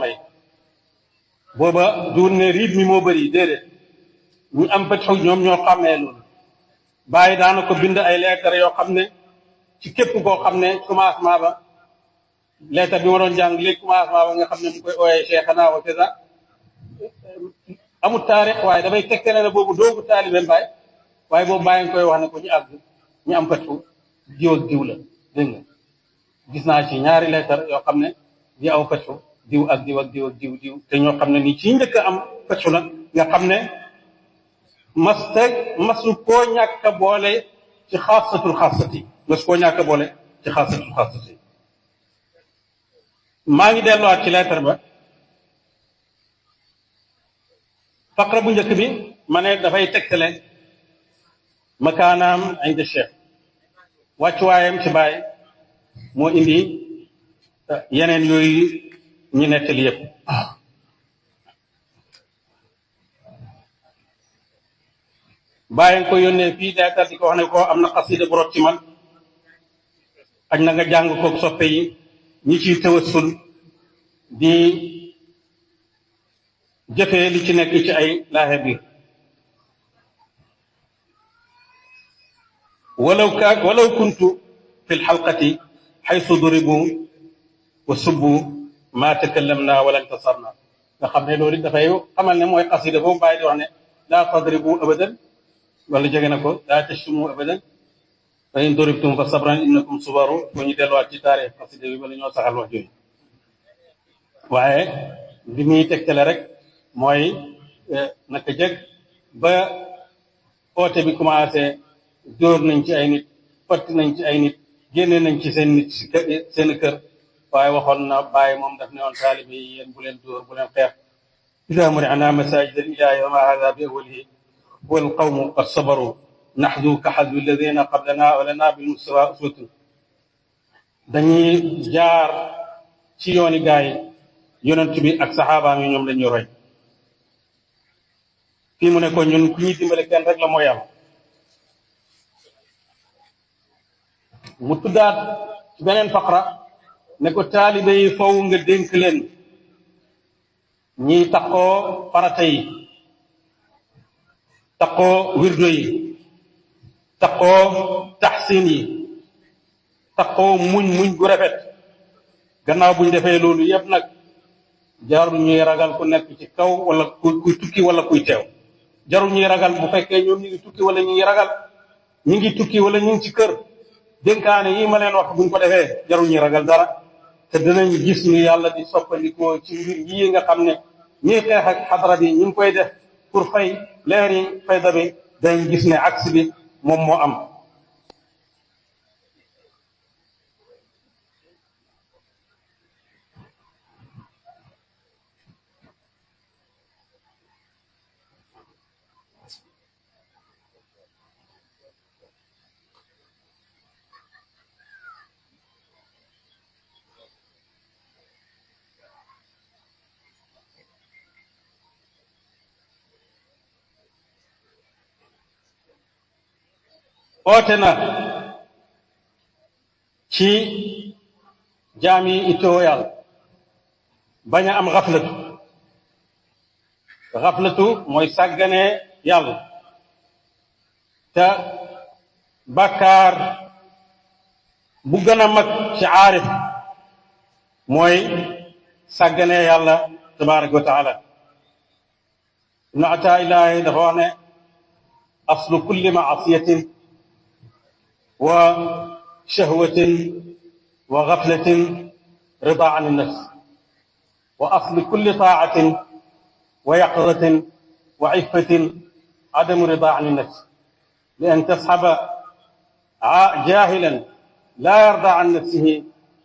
may booba duur ne riib mi moo bëri déedéet ñu am fatxu ñoom ñoo xàmmee loolu Baye daana ko bind ay leetar yoo xam ne ci képp koo xam ne commencement ba leetar bi ma doon jàng léegi commencement ba nga xam ne mu koy ooyee Cheikhana wa kaza amul taarix waaye dafay tegtale ne boobu doogu taalibeem Baye waaye boobu Baye nga koy wax ne ko ñu am fatxu diw ak diw la dégg nga gis naa ci ñaari leetar yoo xam ne di aw fatxu diw ak diw ak diw ak diw te ñoo xam ne nii ci njëkk am fatxu la nga xam ne masu koo ñàkk a boole ci xaasatul xaasati maa ngi delluwaat ci leetar ba faqra bu njëkk bi ma ne dafay tegtale makaanaam inda cheikh wàccuwaayam ci Baye moo indi yeneen yooyu ñu nettali yëpp Baye nga ko yónnee fii leetar di ko wax ne ko am na xasida bu rot ci man aj na nga jàng koog soppe yi ñi ciy tawassul di jëfee li ci nekk ci ay laaxe biir walaw kuntu fi lxalqati xaysu duribu wa subbu ma takallamna wala intasarna nga xam ne loolu dafay xamal ne mooy xasida boobu Baye di wax ne laa tadribu abadan wala jege na ko laa tashtumu abadan fa in duribtum fa sabran innakum subaru foo ñu delluwaat ci taarix xasida bi bala ñoo saxal wax jooju waaye li muy tegtale rek mooy naka jëkk ba oote bi commencé dóor nañ ci ay nit fott nañ ci ay nit génne nañ ci seen kër waaye waxoon na Baye moom daf ne woon taalibe yi yéen bu leen dóor bu leen xeex ida muri'na masajid al ilahi wa ma hada bi awwalihi wal qawmu qad sabaru naxdu ka xadwi alladina qablana wa lana bil mustawa uswatun dañuy jaar ci yooni gaay yonent bi ak saxaabaam yi ñoom lañuy roy fii mu ne ko ñun ku ñuy dimbale kenn rek la mooy yàlla mu tuddaat ci beneen faqra ne ko taalibe yi faw nga dénk leen ñiy taxoo farata yi taqoo wirdo yi taqoo taxsin yi taqoo muñ gu rafet gannaaw buñ defee loolu yëpp nag jarul ñuy ragal ku nekk ci kaw wala kuy tukki wala kuy teew jarul ñuy ragal bu fekkee ñoom ñu ngi tukki wala ñu ngi ragal ñu ngi tukki wala ñu ngi ci kër dénkaane yi ma leen wax buñ ko defee jarul ñuy ragal dara te dinañ gis ñu yàlla di soppandikoo ci mbir yii nga xam ne ñuy xeex ak xadara bi ñu ngi koy def pour fay leer yi fayda bi dañ gis ne axe bi moom moo am oote na ci jaam yi ittoo yàlla bañ a am xaflatu mooy sàgganee yàlla te bàkkaar bu gën a mag ci aarif mooy sàgganee yàlla tabaraka wa taala ibnu ataa ilaahi dafa wax ne aslu kulli maasiyatin wa shahwatin wa ghaflatin rida an an-nafs wa aslu kulli taacatin wa yaqzatin wa iffatin adamu rida an an-nafs li an tasxaba jaahilan laa yarda an nafsihi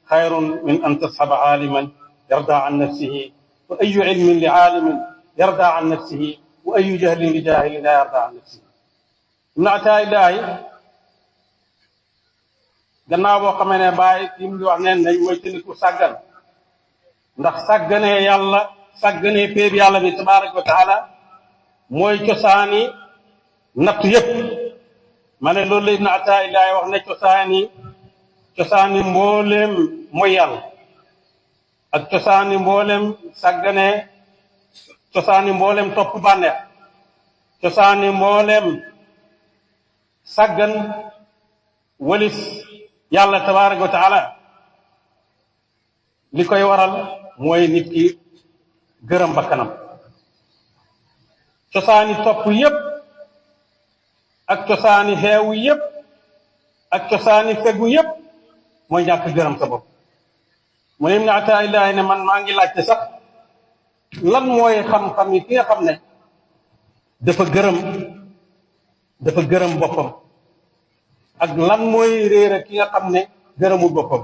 xayrun min an tasxaba caaliman yarda an nafsihi wa ayu cilmin li caalimin yarda an nafsihi wa ayu jahlin li jaahilin laa yarda an nafsihi ibnu ataa ilaahi gannaaw boo xamee ne bàyyi li mu di wax neen nañ mooy tëniku sàggan ndax sàgganee yàlla sàgganee péeb yàlla bi tabaraka wa taala mooy cosaani nattu yëpp ma ne loolu la ibnu ataa ilaahi wax ne cosaani mbooleem mooy yàlla ak cosaani mbooleem sàgganee cosaani mbooleem topp bànneex cosaani mbooleem sàggan walis yàlla tabaraka wa taala li koy waral mooy nit ki gërëm bakkanam cosaani topp yépp ak cosaani xeewu yépp ak cosaani fegu yépp mooy ñàkk gërëm sa bopp mu ne ibnu ataa illaahi ne man maa ngi laajte sax lan mooy xam-xam yi ki nga xam ne dafa gërëm boppam ak lan mooy réer ki nga xam ne gërëmul boppam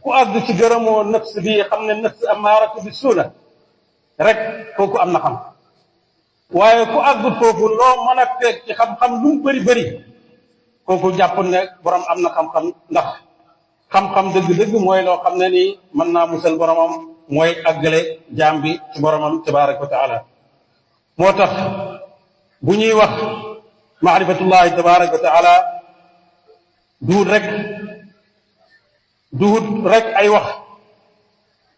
ku àgg ci gërëmoo nafs bi xam ne nafs amaaratu bi suuna rek kooku am na xam waaye ku àggut foofu loo mën a fekk ci xam-xam lu mu bëri kooku jàpp ne borom am na xam-xam ndax xam-xam dëgg-dëgg mooy loo xam ne nii mën naa musal boromam mooy àggale jaam bi ci boromam tabaraka wa taala moo tax bu ñuy wax maarifatullahi tabaraka wa taala duhut rek ay wax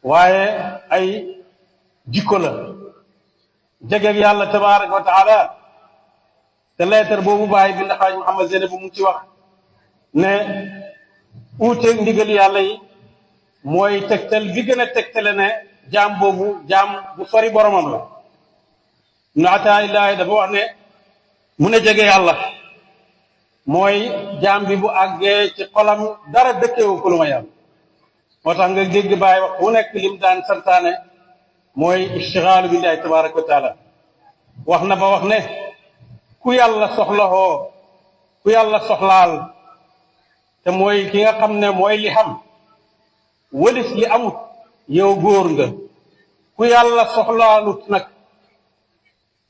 waaye ay jikko la jegeeg yàlla tabaraka wa taala te leetar boobu bàyyi bi ndaxaaj Muhammad Zeynab bu mu ci wax ne uuteeg ndigal yàlla yi mooy tegtal bi gën a tegtale ne jaam boobu jaam bu sori boromam la ibnu ataa illaahi dafa wax ne mun a jege yàlla mooy jaam bi bu àggee ci xolam dara dëkkeewu ko lu ma yàlla moo tax nga dégg bàyyi wax bu nekk lim daan santaane mooy ishtigaalu billahi tabaraka wa taala wax na ba wax ne ku yàlla soxlaal te mooy ki nga xam ne mooy li xam wëlis li amut yow góor nga ku yàlla soxlaalut nag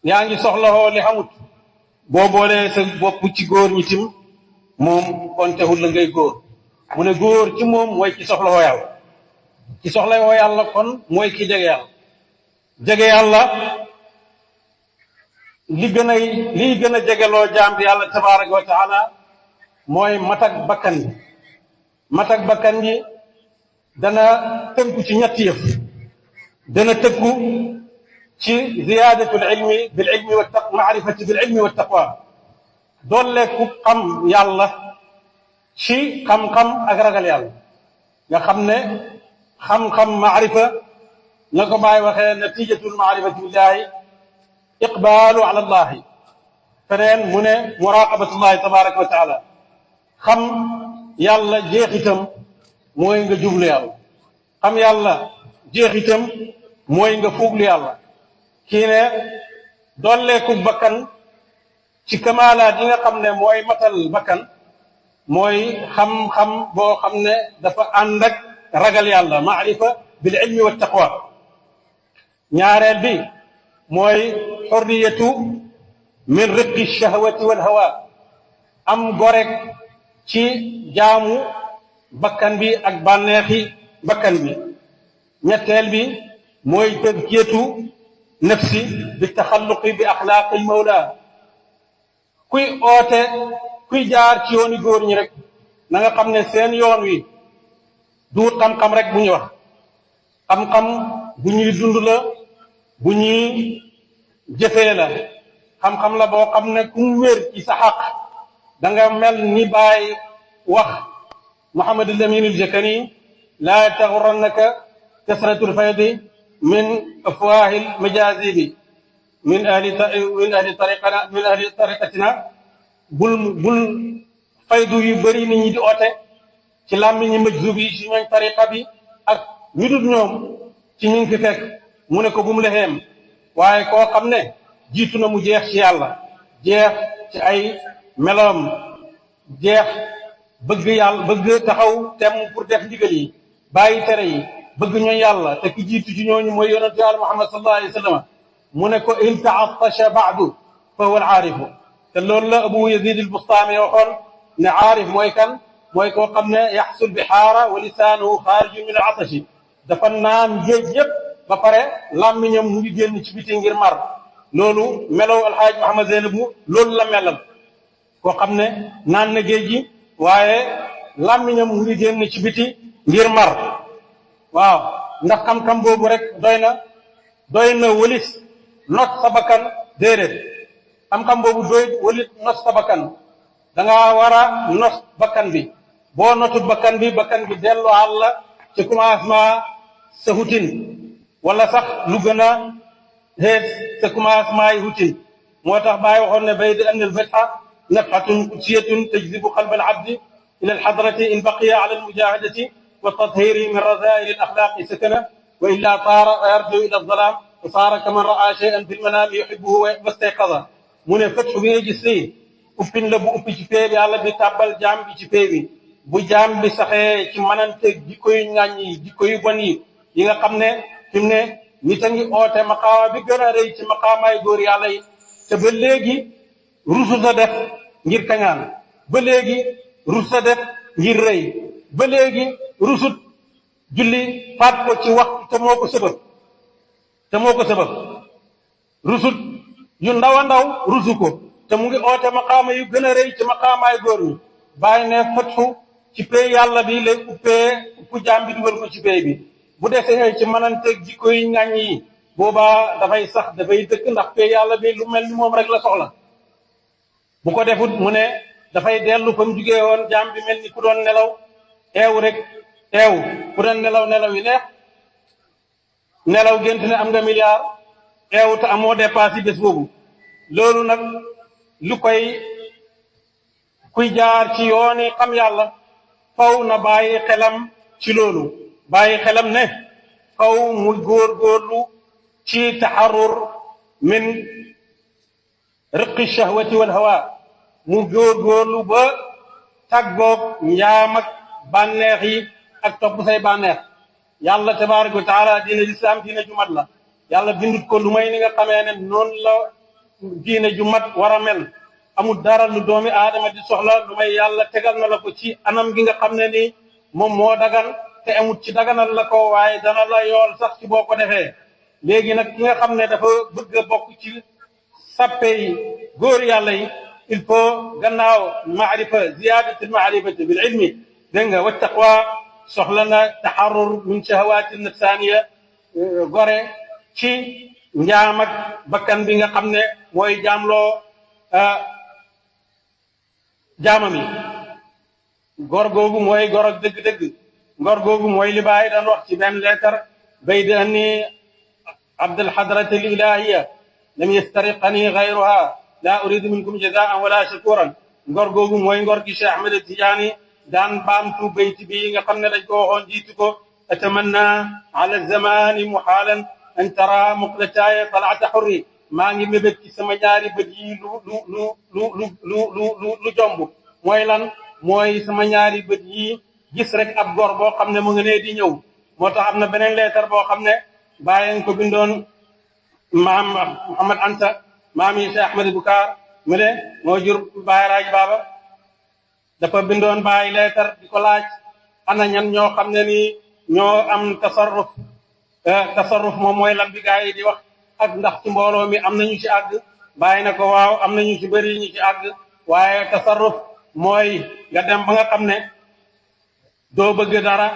yaa ngi soxlawoo li xamut boo boolee sa bopp ci góor ñi tim moom kontewul la ngay góor mu ne góor ci moom mooy ci soxlawoo yàlla ci soxlawoo yàlla kon mooy ki jege yàlla liy gën a jegeloo jaam bi yàlla tabaraka wa taala mooy matak bakkan bi dana tënku ci ñetti yëf dana tënku ci ziyaadatul ilmi bil ilmi wa taqwa maarifati bil ilmi wa taqwa dolleeku xam yàlla ci xam-xam ak ragal yàlla nga xam ne xam-xam maarifa la ko Baay waxee natijatul maarifati billahi iqbaalu ala allahi feneen mu ne muraqabatullahi tabaraka wa taala xam yàlla jeexitam mooy nga jublu yàlla xam yàlla jeexitam mooy nga fuuglu yàlla kii ne dolleeku bakkan ci kamaalaat yi nga xam ne mooy matal bakkan mooy xam-xam boo xam ne dafa ànd ak ragal yàlla maarifa bil ilmi wa taqwa ñaareel bi mooy xurriyatu min riqi shahwati wal hawa am gorek ci jaamu bakkan bi ak bànneexi bakkan bi ñetteel bi mooy tazkiyatu nafsi bi taxalluqi bi axlaaqi mawla kuy oote kuy jaar ci yooni góor ñi rek na nga xam ne seen yoon wi duut xam-xam rek bu ñuy wax xam-xam bu ñuy dund la bu ñuy jëfee la xam-xam la boo xam ne ku mu wér ci sa xaq da nga mel ni Baay wax Muhammad al-Amin al-Jakani laa taxurannaka kasratul faydi min afwaahi al-majaazibi min ahli tariqatina bul faydu yu bëri nit ñi di oote ci làmmiñi majzub yi ci ñooñ tariqa bi ak ñu dul ñoom ci ñu ngi fi fekk mu ne ko bu mu leexeem waaye koo xam ne jiitu na mu jeex ci yàlla jeex ci ay meloom jeex bëgg yàlla bëgg taxaw temm pour def ndigal yi bàyyi tere yi bëgg ñooñ yàlla te ki jiitu ci ñooñu mooy yonentu yàlla Muhammad sallallahu alayhi wa sallam mu ne ko in taatasha baadu fa huwa al aarifu te loolu la Abu Yazid al Bustami waxoon ne aarif mooy kan mooy koo xam ne yaxsul bihaara wa lisaanuhu xaariju min al atashi dafa naan géej yépp ba pare làmmiñam mu ngi génn ci biti ngir mar loolu melow alxaaj Muhammad Zeynab loolu la melal koo xam ne naan na géej gi waaye làmmiñam mu ngi génn ci biti ngir mar waaw ndax xam-xam boobu rek doy na wëlis not sa bakkan déedéet xam-xam boobu doy wëlis not sa bakkan da nga war a not bakkan bi boo notut bakkan bi dellu àlla ci commencement sa hutin wala sax lu gën a xeet sa commencement yi hutin moo tax Baay waxoon ne bay di andil fatha nafhatun qudsiyatun tajzibu qalba al-abdi ila al-hadrati in baqiya ala al-mujahadati wa tathiri min razail al-akhlaqi sakana wa illa taara wa yarju ila al-zalam wa saara kaman ra'a shay'an fi al-manam yuhibbuhu wa istayqaza mu ne fathu bi nga gis nii uppin la bu uppi ci pee bi yàlla bi tàbbal jaam bi ci pee bi bu jaam bi saxee ci manante jikko yu ŋàññ yi jikko yu bon yi nga xam ne fi mu ne nit a ngi oote maqaama bi gën a rëy ci maqaamaay góor yàlla yi te ba léegi rusut a def ngir kañaan ba léegi rusut a def ngir rëy ba léegi rusut julli faat ko ci waxtu te moo ko sëbëb rusut yu ndaw a ndaw rusu ko te mu ngi oote maqaama yu gën a rëy ci maqaamaay góor ñi bàyyi ne fatfu ci pay yàlla bi lay uppu jaam bi dugal ko ci pay bi bu desee ci mënanteeg jikko yi ŋàññ yi boobaa dafay sax dafay dëkk ndax pay yàlla bi lu mel ni moom rek la soxla bu ko defut mu ne dafay dellu fa mu jugee woon jaam bi mel ni ku doon nelaw ku doon nelaw yi neex nelaw gént ne am nga milliard eew te amoo dépassé bés boobu loolu nag lu kuy jaar ci yooni xam yàlla faw na bàyyi xelam ci loolu bàyyi xelam ne faw mu góorgóorlu ci taxarur min riqi shahwati wal hawa mu góorgóorlu ba tàggoog njaam ak bànneex yi ak topp say bànneex yàlla tabaraka wa taala diine lislaam diine ju mat la yàlla bindut ko lu may ni nga xamee ne noonu la diine ju mat war a mel amul dara lu doomi aadama di soxla lu may yàlla tegal na la ko ci anam gi nga xam ne ni moom moo dagan te amut ci daganal la ko waaye dana la yool sax ci boo ko defee léegi nag ki nga xam ne dafa bëgg a bokk ci sappe yi góor yàlla yi il faut gannaaw maarifa ziyadatul maarifati bil ilmi dégg nga wa taqwa soxla na taxarur min shahawati nafsaniya gore ci njaam ak bakkan bi nga xam ne mooy jaamloo jaamam yi góor googu mooy góor ak dëgg-dëgg góor googu mooy li Baay daan wax ci benn leetar bay di anni abdul hadrati al ilahiya lam yastariqani gayruha la uridu minkum jazaan wala shakuran ngor googu mooy ngor gi Cheikh Ahmed Tidiane daan baamtu bayt bi nga xam ne dañ ko waxoon jiitu ko atamanna ala zamani muhalan an tara muqlataaya talaata xurri maa ngi mébét ci sama ñaari bët yi lu jomb mooy lan mooy sama ñaari bët yi gis rek ab gor boo xam ne mu ngi ne di ñëw moo tax am na beneen leetar boo xam ne bàyyi ko bindoon maam Mouhamad Anta maam yi Cheikh Ahmed Bukaar mu ne moo jur Baay Raaj Baaba dafa bindoon Baay leetar di ko laaj ana ñan ñoo xam ne nii ñoo am tasarruf moom mooy lan bi gaa yi di wax ak ndax ci mbooloo mi am nañu ci àgg bàyyi na ko waaw am nañu ci bëri ñu ci àgg waaye tasarruf mooy nga dem ba nga xam ne doo bëgg dara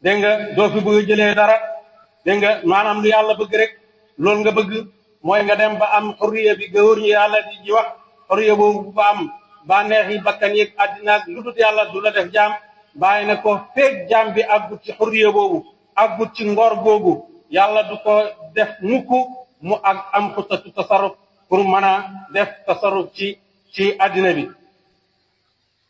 dégg nga doo fi bëgg jëlee dara dégg nga maanaam lu yàlla bëgg rek loolu nga bëgg mooy nga dem ba am xurriya bi góor ñi yàlla di wax xurriya boobu ba am bànneex yi bakkan yeeg àddina ak lu dul yàlla du la def jaam bàyyi na ko feeg jaam bi àggut ci xurriya boobu àggut ci ngor googu yàlla du ko def mukk mu ak am xutatu tasarruf pour mën a def tasarruf ci àddina bi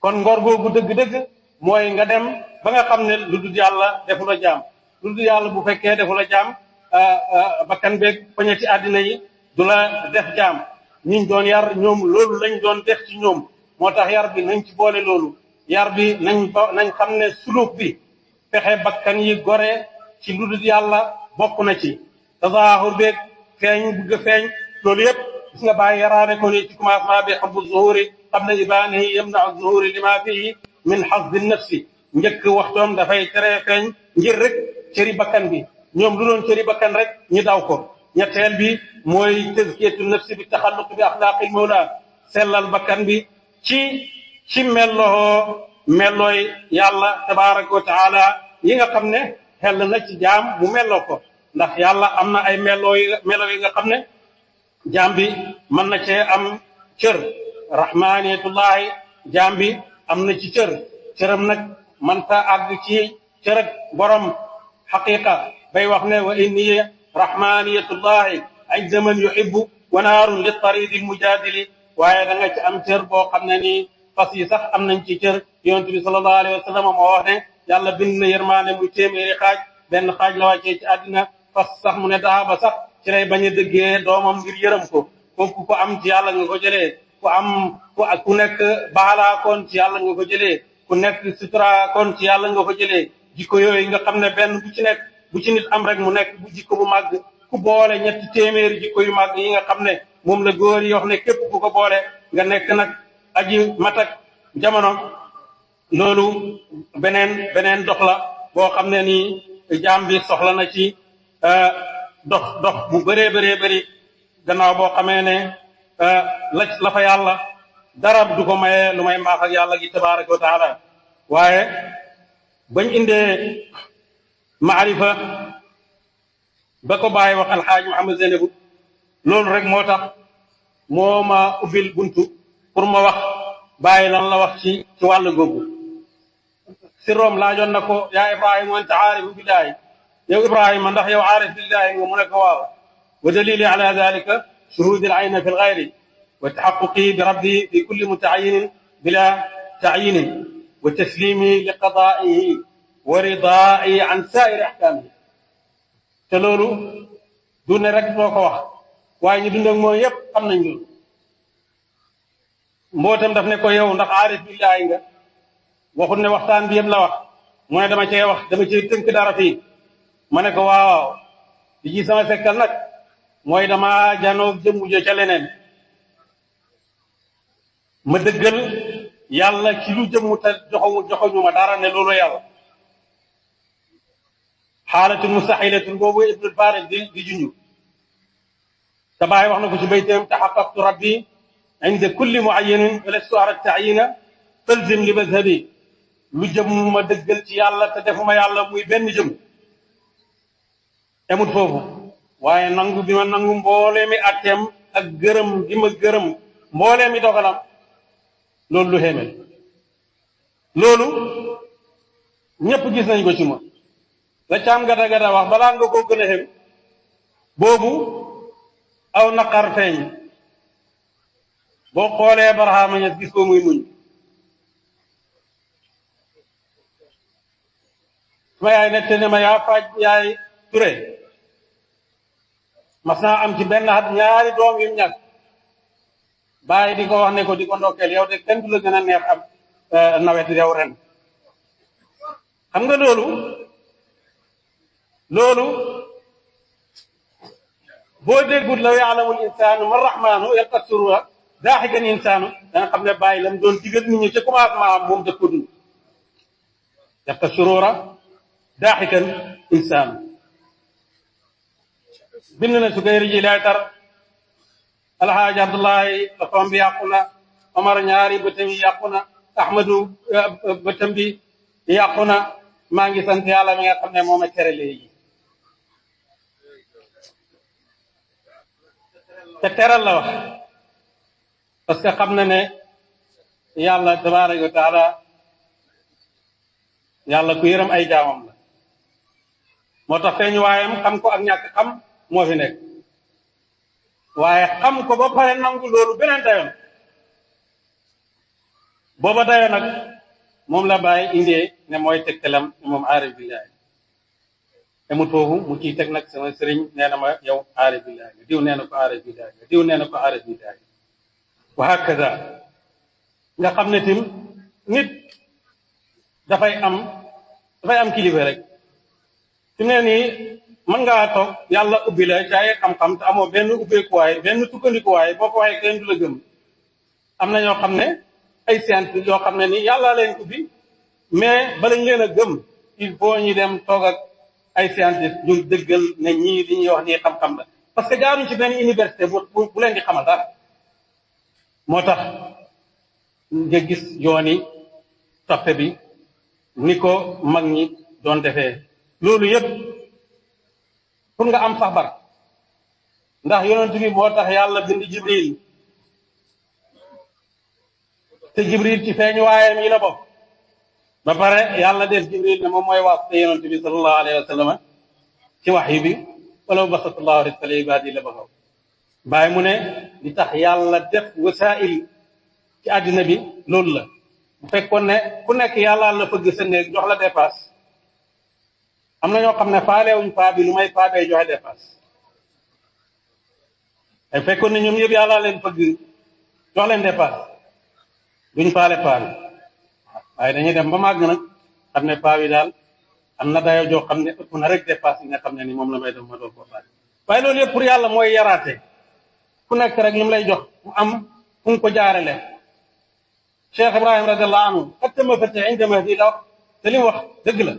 kon ngor googu dëgg-dëgg mooy nga dem ba nga xam ne lu dul yàlla defu la jaam lu dul yàlla bu fekkee defu la jaam bakkan beeg poñe ci àddina yi du la def jaam ñiñ doon yar ñoom loolu lañ doon def ci ñoom moo tax yar bi nañ ci boole loolu yar bi nañ xam ne suluk bi fexe bakkan yi gore ci lu dul yàlla bokk na ci tazaahur beeg feeñ bëgg feeñ loolu yëpp gis nga bàyyi yaraane ko ni ci commencement bi xabu zuhuri qabla ibaanihi yamnau zuhuri lima fihi min xasdi nafsi njëkk waxtoom dafay tere feeñ ngir rek cëri bakkan bi ñoom lu doon cëri bakkan rek ñu daw ko ñetteel bi mooy tazkiyatu nafsi bi taxalluq bi axlaaqil mawla sellal bakkan bi ci mellooy yàlla tabaraka wa taala yi nga xam ne xel na ci jaam mu melloo ko ndax yàlla am na ay melo yi nga xam ne jaam bi mën na cee am cër rahmaniyatullahi jaam bi am na ci cëram nag man ta àgg ci cër ak borom xaqiqa bay wax ne wa inni rahmaniyatullahi ajza man yuhibbu wa naarun li taridi almujadili waaye da nga ci am cër boo xam ne nii fas yi sax am nañ ci cër yonent bi sallallahu alayhi wa sallam moo wax ne yàlla bind na yërmaane muy téeméeri xaaj benn xaaj la wàccee ci àddina fas sax mu ne daaba sax ci lay bañ a dëggee doomam ngir yërëm ko kooku ko am ci yàlla nga ko jëlee ku nekk baalaakoon ci yàlla nga ko jëlee ku nekk suturaakoon ci yàlla nga ko jëlee jikko yooyu nga xam ne benn bu ci nit am rek mu nekk bu jikko bu màgg ku boole ñetti téeméeri jikko yu màgg yi nga xam ne moom la góor yi wax ne képp ku ko boole nga nekk nag aji matak jamono loolu beneen dox la boo xam ne nii jaam bi soxla na ci dox bu bëree bëri gannaaw boo xamee ne la fa yàlla dara du ko maye lu may mbaax ak yàlla gi tabaraka wa taala waaye bañ indee maarifa ba ko bàyyi wax alxaaj Muhammad Zeynabu loolu rek moo tax moo ma ubbil buntu pour ma wax bàyyi lan la wax ci wàllu googu siroom laajoon na ko yaa Ibrahima anta aarifu billaahi yow Ibrahima ndax yow aarif billaahi nga mu ne ko waaw wa dalili ala dalika shuhudi al ayna fi l gayri wa taxaquqi bi rabbi fi kulli mutaayinin bila taayinin wa taslimi li qadaihi wa ridaa'i an saa'iri ahkaamihi te loolu du ne rek moo ko wax waaye ñu dund ak moom yépp xam nañ loolu mbootam daf ne ko yow ndax aarif billaahi nga waxut ne waxtaan bi yëpp la wax mu ne dama cee tënk dara fii ma ne ko waaw li ci sama sekkal nag mooy dama janoog jëmmu jo ca leneen ma dëggal yàlla ci lu jëmmu te joxoñu ma dara ne loolu yàlla xaalatul mustaxilatul boobu ibnul farid di junju te bàyyi wax na ko ci bayteem taxaqaqtu rabbi inda kulli muayyanin walastu ara taayina talzim li mazhabi lu jëm ma dëggal ci yàlla te defuma yàlla muy benn jëm emut foofu waaye nangu bi ma nangu mboolee mi atteem ak gërëm gi ma gërëm mboolee mi dogalam loolu lu xéeme loolu ñépp gis nañ ko ci ma la caam gada gada wax balaa nga koo gën a xem boobu aw naqar feeñ boo xoolee Barhama Ñas gis ko muy muñ ma yaay nette ne ma yaa faaj yaay Ture mas naa am ci benn at ñaari doom yu ñàkk bàyyi di ko wax ne ko di ko ndokkeel yow de kenn du la gën a neex am nawet yow ren xam nga loolu boo déggut law ya'lamul insaanu ma rahmaanu yalqa surura daaxikan insaanu danga xam ne bàyyi lam doon digal nit ñi ca commencement am moom daf ko dund yalqa surura daaxikan insaanu bind na Sukayri ji leetar alxaaji Abdullahi loxoom bi yàqu na Omar ñaari bëtam yi yàqu na Ahmadu bëtam bi yàqu na maa ngi sant yàlla mi nga xam ne moom a tere léegi te teral la wax parce que xam na ne yàlla tabaraka wa taala yàlla ku yërëm ay jaamam la moo tax feeñ waayam xam ko ak ñàkk xam moo fi nekk waaye xam ko ba pare nangu loolu beneen dayoon booba dayo nag moom la bàyyi indee ne mooy tegtalam moom aarif billahi amut foofu mu ciy teg nag sama sëriñ nee na ma yow aarif billahi diw nee na ko aarif billahi diw nee na ko aarif billahi wa hakaza nga xam ne tim nit dafay am kilifa rek su ne nii mën ngaa toog yàlla ubbi la caay xam-xam te amoo benn ubbeekuwaay benn tukkandikuwaay boo ko waxee kenn du la gëm am na ñoo xam ne ay scientifique yoo xam ne nii yàlla leen ubbi mais balañ leen a gëm il faut ñu dem toog ak ay scientifique ñu dëggal ne ñii li ñuy wax nii xam-xam la parce que jaaruñ ci benn université bu leen di xamal dara moo tax nga gis yooni toppe bi ni ko mag ñi doon defee loolu yëpp pour nga am sax bar ndax yonent bi moo tax yàlla bind Jibril te Jibril ci feeñ waayam yi la bokk ba pare yàlla def Jibril ne moom mooy waas te yonent bi sallallahu alayhi wa sallam ci waxyi bi walaw basatullahu rizqa li ibaadi la baxaw bàyyi mu ne li tax yàlla def wasaa'il ci àddina bi loolu la bu fekkoon ne ku nekk yàlla la fëgg sa néeg jox la dépasse am na ñoo xam ne faalewuñ paa bi lu may paa bee joxe dépasse ay fekkoon ne ñoom yëpp yàlla leen fëgg jox leen dépasse duñ faale paa bi waaye dañuy dem ba màgg nag xam ne paa bi daal am na dayo joo xam ne ëpp na rek dépasse yi nga xam ne ni moom la may def ma doon ko faale waaye loolu yëpp pour yàlla mooy yaraate ku nekk rek li mu lay jox mu am fu mu ko jaarele Cheikh Ibrahim radiallahu anhu attama fate inde mahdi la wax te li mu wax dëgg la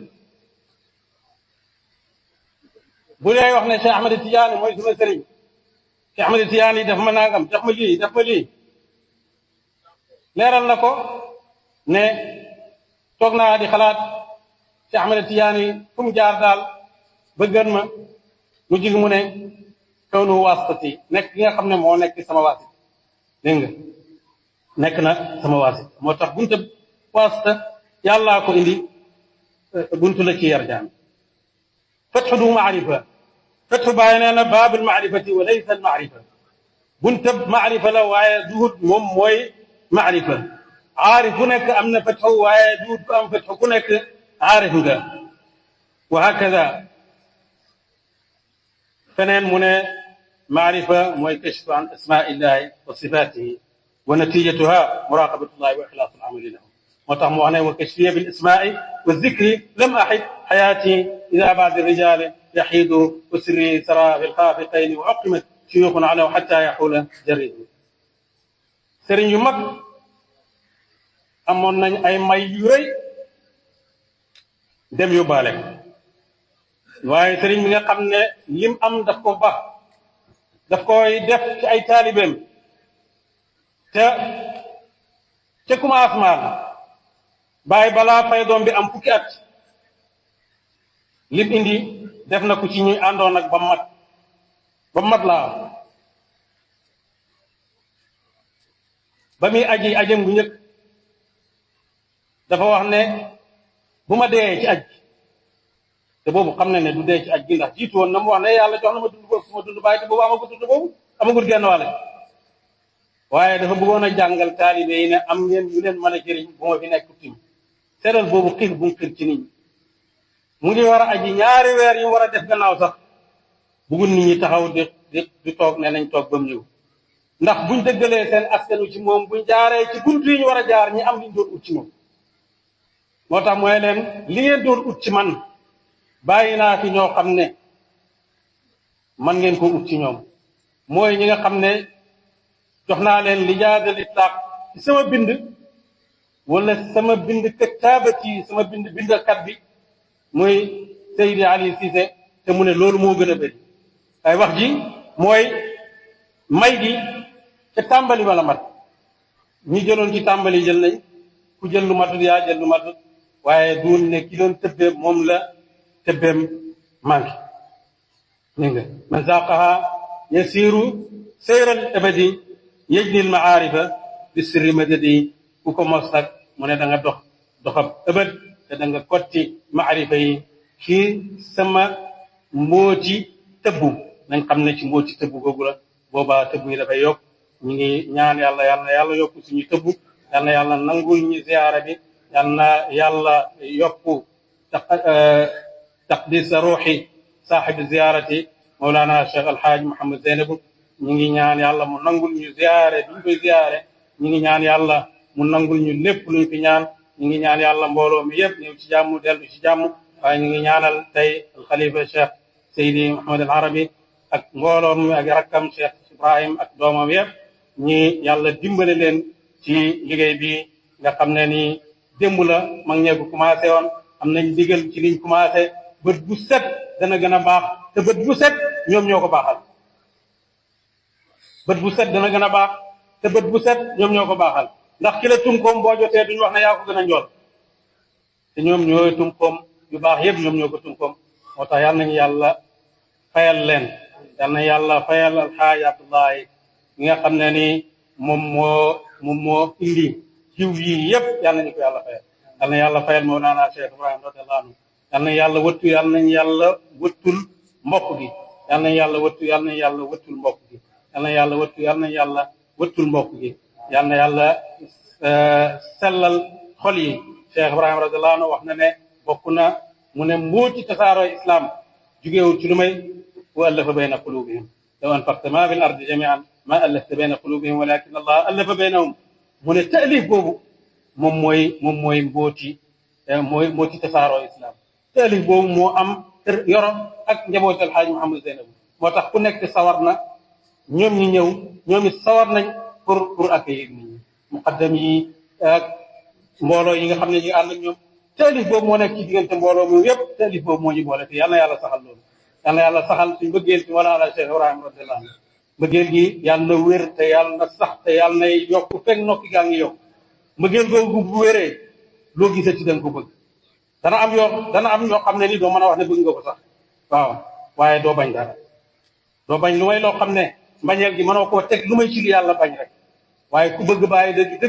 bu dee wax ne Cheikh Ahmed Tidiane mooy suma sëriñ Cheikh Ahmed Tidiane yi def ma nangam def ma lii def ma lii leeral na ko ne toog naa di xalaat Cheikh Ahmed Tidiane yi fu mu jaar daal bëggan ma mu jig mu ne kaw nu waasitati nekk ki nga xam ne moo nekk sama waasit dégg nga nekk na sama waasit moo tax bunta waasita yàllaa ko indi buntu la ci yar jaam fatxu du maarifa fatxu bàyyi nee na baabul maarifati wa laysa al maarifa bunta maarifa la waaye duhut moom mooy maarifa aarif ku nekk am na fatxu waaye duhut ku am fatxu ku nekk aarif nga wa hakada feneen mu ne maarifa mooy kashfu an asmaa illahi wa sifaatihi wa natijatuha muraqabatullahi wa ixlaasu al-amali lahu moo tax mu wax ne wa kashfiya bil asmaai wa zikri lam axid xayaati ila baadi rijaali yaxiidu wa sirri sara fi lxaafiqayni wa uqimat shuyuuxun alaw xatta yaxuula jaridu sëriñ yu mag amoon nañ ay may yu rëy dem yóbbaale ko waaye sëriñ bi nga xam ne lim am daf ko baax daf koy def ci ay taalibeem ca commencement bàyyi balaa fay doom bi am fukki at lim indi def na ko ci ñuy àndoon ak ba mat ba mat laa ba muy aji ajam gu njëkk dafa wax ne bu ma dee ci aj te boobu xam na ne du dee ci aj gi ndax jiitu woon na mu wax ne yàlla jox na ma dund boobu su ma dund bàyyi te boobu amagul dund boobu amagul genn wàll waaye dafa bëggoon a jàngal taalibe yi ne am ngeen yu leen mën a jëriñ bu ma fi nekk tim seetal boobu xiir bu mu xiir ci nit ñi mu ngi war a aji ñaari weer yi war a def gannaaw sax bëggul nit ñi taxaw di toog ne nañ toog ba mu ñëw ndax buñ dëggalee seen askanu ci moom buñ jaaree ci buntu yi ñu war a jaar ñi am liñ doon ut ci moom moo tax mooy leen li ngeen doon ut ci man bàyyi naa fi ñoo xam ne man ngeen ko ut ci ñoom mooy ñi nga xam ne jox naa leen lijaazal itlaq ci sama bind wala sama bind kataabati sama bindkat bi muy Seydi Ali Cissé te mu ne loolu moo gën a bëri ay wax ji mooy may gi ca tàmbali wala mat ñi jëloon ci tàmbali jël nañ ku jël lu matut yaa jël lu matut waaye duul ne ki doon tëbbee moom la tëbbeem manqué dégg nga man zaqaha yasiru seyral abadi yejnil maarifa bi sirri madadi ku ko mos nag mu ne da nga doxab ëbët te da nga kotti maarifa yi ci sama mbooti tëbbu nañ xam ne ci mbooti tëbbu googu la boobaa tëbbu yi dafay yokk ñu ngi ñaan yàlla yokku suñu tëbbu yal na yàlla nangul ñu ziyaara bi yal na yàlla yokku taqdis ruuxi saaxibi ziyaarati Mawlana Cheikh Alhaaj Mouhamed Zeynabu ñu ngi ñaan yàlla mu nangul ñu ziyaare duñ koy ziyaare ñu ngi ñaan yàlla mu nangul ñu lépp luñ fi ñaan ñu ngi ñaan yàlla mbooloo mi yëpp ñëw ci jàmm dellu ci jàmm waaye ñu ngi ñaanal tey alxalifa Cheikh Seydi Mouhamed Al Arabi ak mbooloo mi ak rakkam Cheikh Ibrahim ak doomam yëpp ñi yàlla dimbale leen ci liggéey bi nga xam ne ni démb la mag ñee ko commencé woon am nañ digal ci liñ commencé bët bu set dana gën a baax te bët bu set ñoom ñoo ko baaxal bët bu set dana gën a baax te bët bu set ñoom ñoo ko baaxal ndax ki la tunkoom boo jotee duñu wax ne yaa ko gën a njool te ñoom ñooy tunkoom yu baax yëpp ñoom ñoo ko tunkoom moo tax yal nañu yàlla fayal leen yal na yàlla fayal alxaaj Abdullahi ñi nga xam ne ni moom moo indi jiw yii yëpp yal nañu ko yàlla fayal yal na yàlla fayal Mawlana Cheikh Ibrahim radiyallahu anhu yal na yàlla wëttu yal nañu yàlla wëttul mbokk gi yal nañu yàlla wëttu yal nañu yàlla wëttul mbokk gi yal na yàlla wëttu yal nañu yàlla wëttul mbokk gi yal na yàlla sellal xol yi Cheikh Ibrahim radiyallahu anhu wax na ne bokk na mu ne mbooti tasaaroo islam jugeewul ci lu may wa allafa bayna qulubihim law anfaqta ma fil ardi jami'an ma allafta bayna qulubihim walakin allah allafa baynahum mu ne taalif boobu moom mooy mbooti tasaaroo islam taalif boobu moo am yoro ak njaboot alxaaj Mouhamed Zeynabu moo tax ku nekk sawar na ñoom ñi ñëw ñoom it sawar nañ pour accueillir nit ñi muqaddam yi ak mbooloo yi nga xam ne ñu ànd ak ñoom taalif boobu moo nekk ci diggante mbooloo mu yëpp taalif boobu moo ñu boole te yal na yàlla saxal loolu yal na yàlla saxal suñ bëggeel ci Mawlana Cheikh Ibrahim radiyallahu anhu mbëggeel gi yàlla na wér te yàlla na sax te yàlla na yokk fekk nokki gaa ngi yokk mbëggeel googu bu wéree loo gisee ci da nga ko bëgg dana am yoo xam ne ni doo mën a wax ne bëgg nga ko sax waaw waaye doo bañ dara doo bañ lu may loo xam ne mbañeel gi mënoo koo teg lu may ci li yàlla bañ rek waaye ku bëgg bàyyi dëgg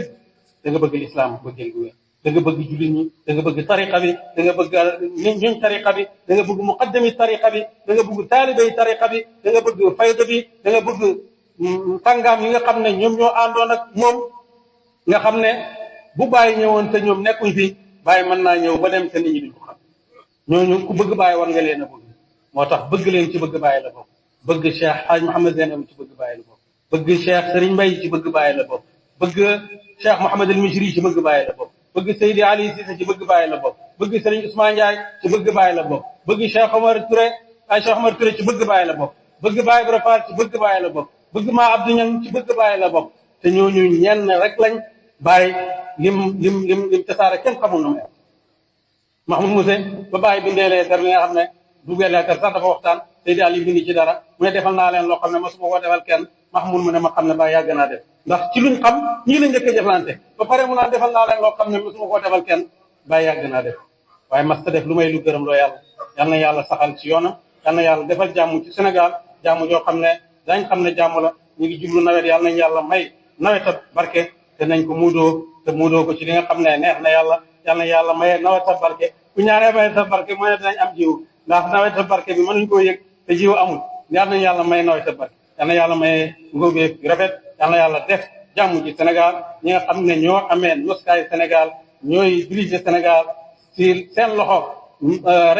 da nga bëgg lislaam bëggeel gu wér da nga bëgg jullit ñi da nga bëgg tariqa bi da nga bëgg ñuñ tariqa bi da nga bëgg muqaddami tariqa bi da nga bëgg taalibay tariqa bi da nga bëgg fayda bi da nga bëgg tàngaam yi nga xam ne ñoom ñoo àndoon ak moom nga xam ne bu bàyyi ñëwoon te ñoom nekkuñ fi bàyyi mën naa ñëw ba dem te nit ñi duñ ko xam ñooñu ku bëgg bàyyi war nga leen a bëgg moo tax bëgg leen ci bëgg bàyyi la bokk bëgg Cheikh Hadj Mouhamed Zeynabu ci bëgg bàyyi la bokk bëgg Cheikh Serigne Mbaye ci bëgg bàyyi la bokk bëgg Cheikh Mouhamed El Misri ci bëgg bàyyi la bokk bëgg Seydi Ali Cissé ci bëgg bàyyi la bokk bëgg Serigne Ousmane Ndiaye ci bëgg bàyyi la bokk bëgg Cheikh Omar Touré Cheikh Omar Touré ci bëgg bàyyi la bokk bëgg Baye Ibra Fall ci bëgg bàyyi la bokk bëgg maa Abdou Niang ci bëgg bàyyi la bokk te ñooñu ñenn rek lañ bàyyi lim tasaare kenn xamul nu mu am Mahmoud Mousse ba bàyyi bindee leetar bi nga xam ne duggee leetar sax dafa waxtaan Seydi Ali bind ci dara mu ne defal naa leen loo xam ne mosuma ko defal kenn Mahmoud mu ne ma xam ne ba yàgg naa def ndax ci luñ xam ñii la njëkk a jëflante ba pare mu naan defal naa leen loo xam ne mosuma koo defal kenn ba yàgg naa def waaye mas ta def lu may lu gërëm loo yàlla yal na yàlla saxal ci yoonam yal na yàlla defal jàmm ci Sénégal jàmm joo xam ne dañ xam ne jàmm la ñu ngi jublu nawet yàlla nañ yàlla may naweta barke te nañ ko muudoo ko ci li nga xam ne neex na yàlla yàlla na yàlla maye naweta barke bu ñaaree naweta barke mooy ne dinañ am jiw ndax naweta barke bi mënuñ koo yëg te jiw amul yàlla nañ yàlla may naweta barke yàlla na yàlla maye ngóobeef yu rafet yàlla na yàlla def jàmm ci Sénégal ñi nga xam ne ñoo amee noskaay Sénégal ñooy diriger Sénégal ci seen loxo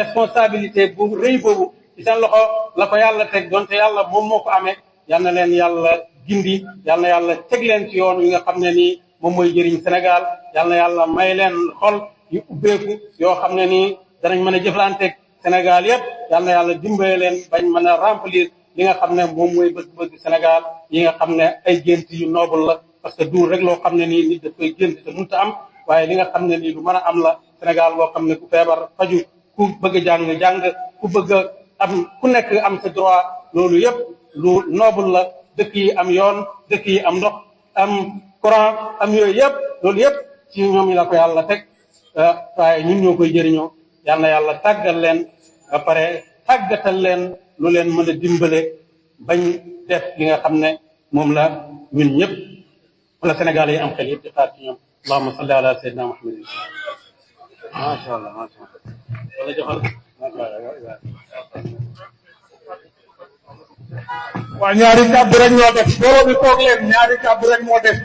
responsabilité bu rëy boobu ci seen loxo la ko yàlla teg donte yàlla moom moo ko amee yal na leen yàlla gindi yal na yàlla teg leen ci yoon wi nga xam ne nii moom mooy jëriñ Sénégal yal na yàlla may leen xol yu ubbeeku yoo xam ne nii danañ mën a jëflanteeg Sénégal yépp yal na yàlla dimbale leen bañ mën a remplir li nga xam ne moom mooy bëgg-bëgg Sénégal yi nga xam ne ay gént yu noble la parce que duur rek loo xam ne nii nit daf koy gént te mënut a am waaye li nga xam ne nii lu mën a am la Sénégal boo xam ne ku feebar faju ku bëgg jàng ku bëgg am ku nekk am sa droit loolu yépp lu noble la dëkk yi am yoon dëkk yi am ndox am courant am yooyu yépp loolu yépp ci ñoom yi la ko yàlla teg waaye ñun ñoo koy jëriñoo yal na yàlla tàggal leen ba pare tàggatal leen lu leen mën a dimbale bañ def li nga xam ne moom la ñun ñëpp wala Sénégal yi am xel yëpp di xaar ci ñoom allahumma salli ala sayyidina muhammadin macha allah macha allah wala joxal waa ñaari kàddu rek ñoo def borom bi toog leen ñaari kàddu rek moo def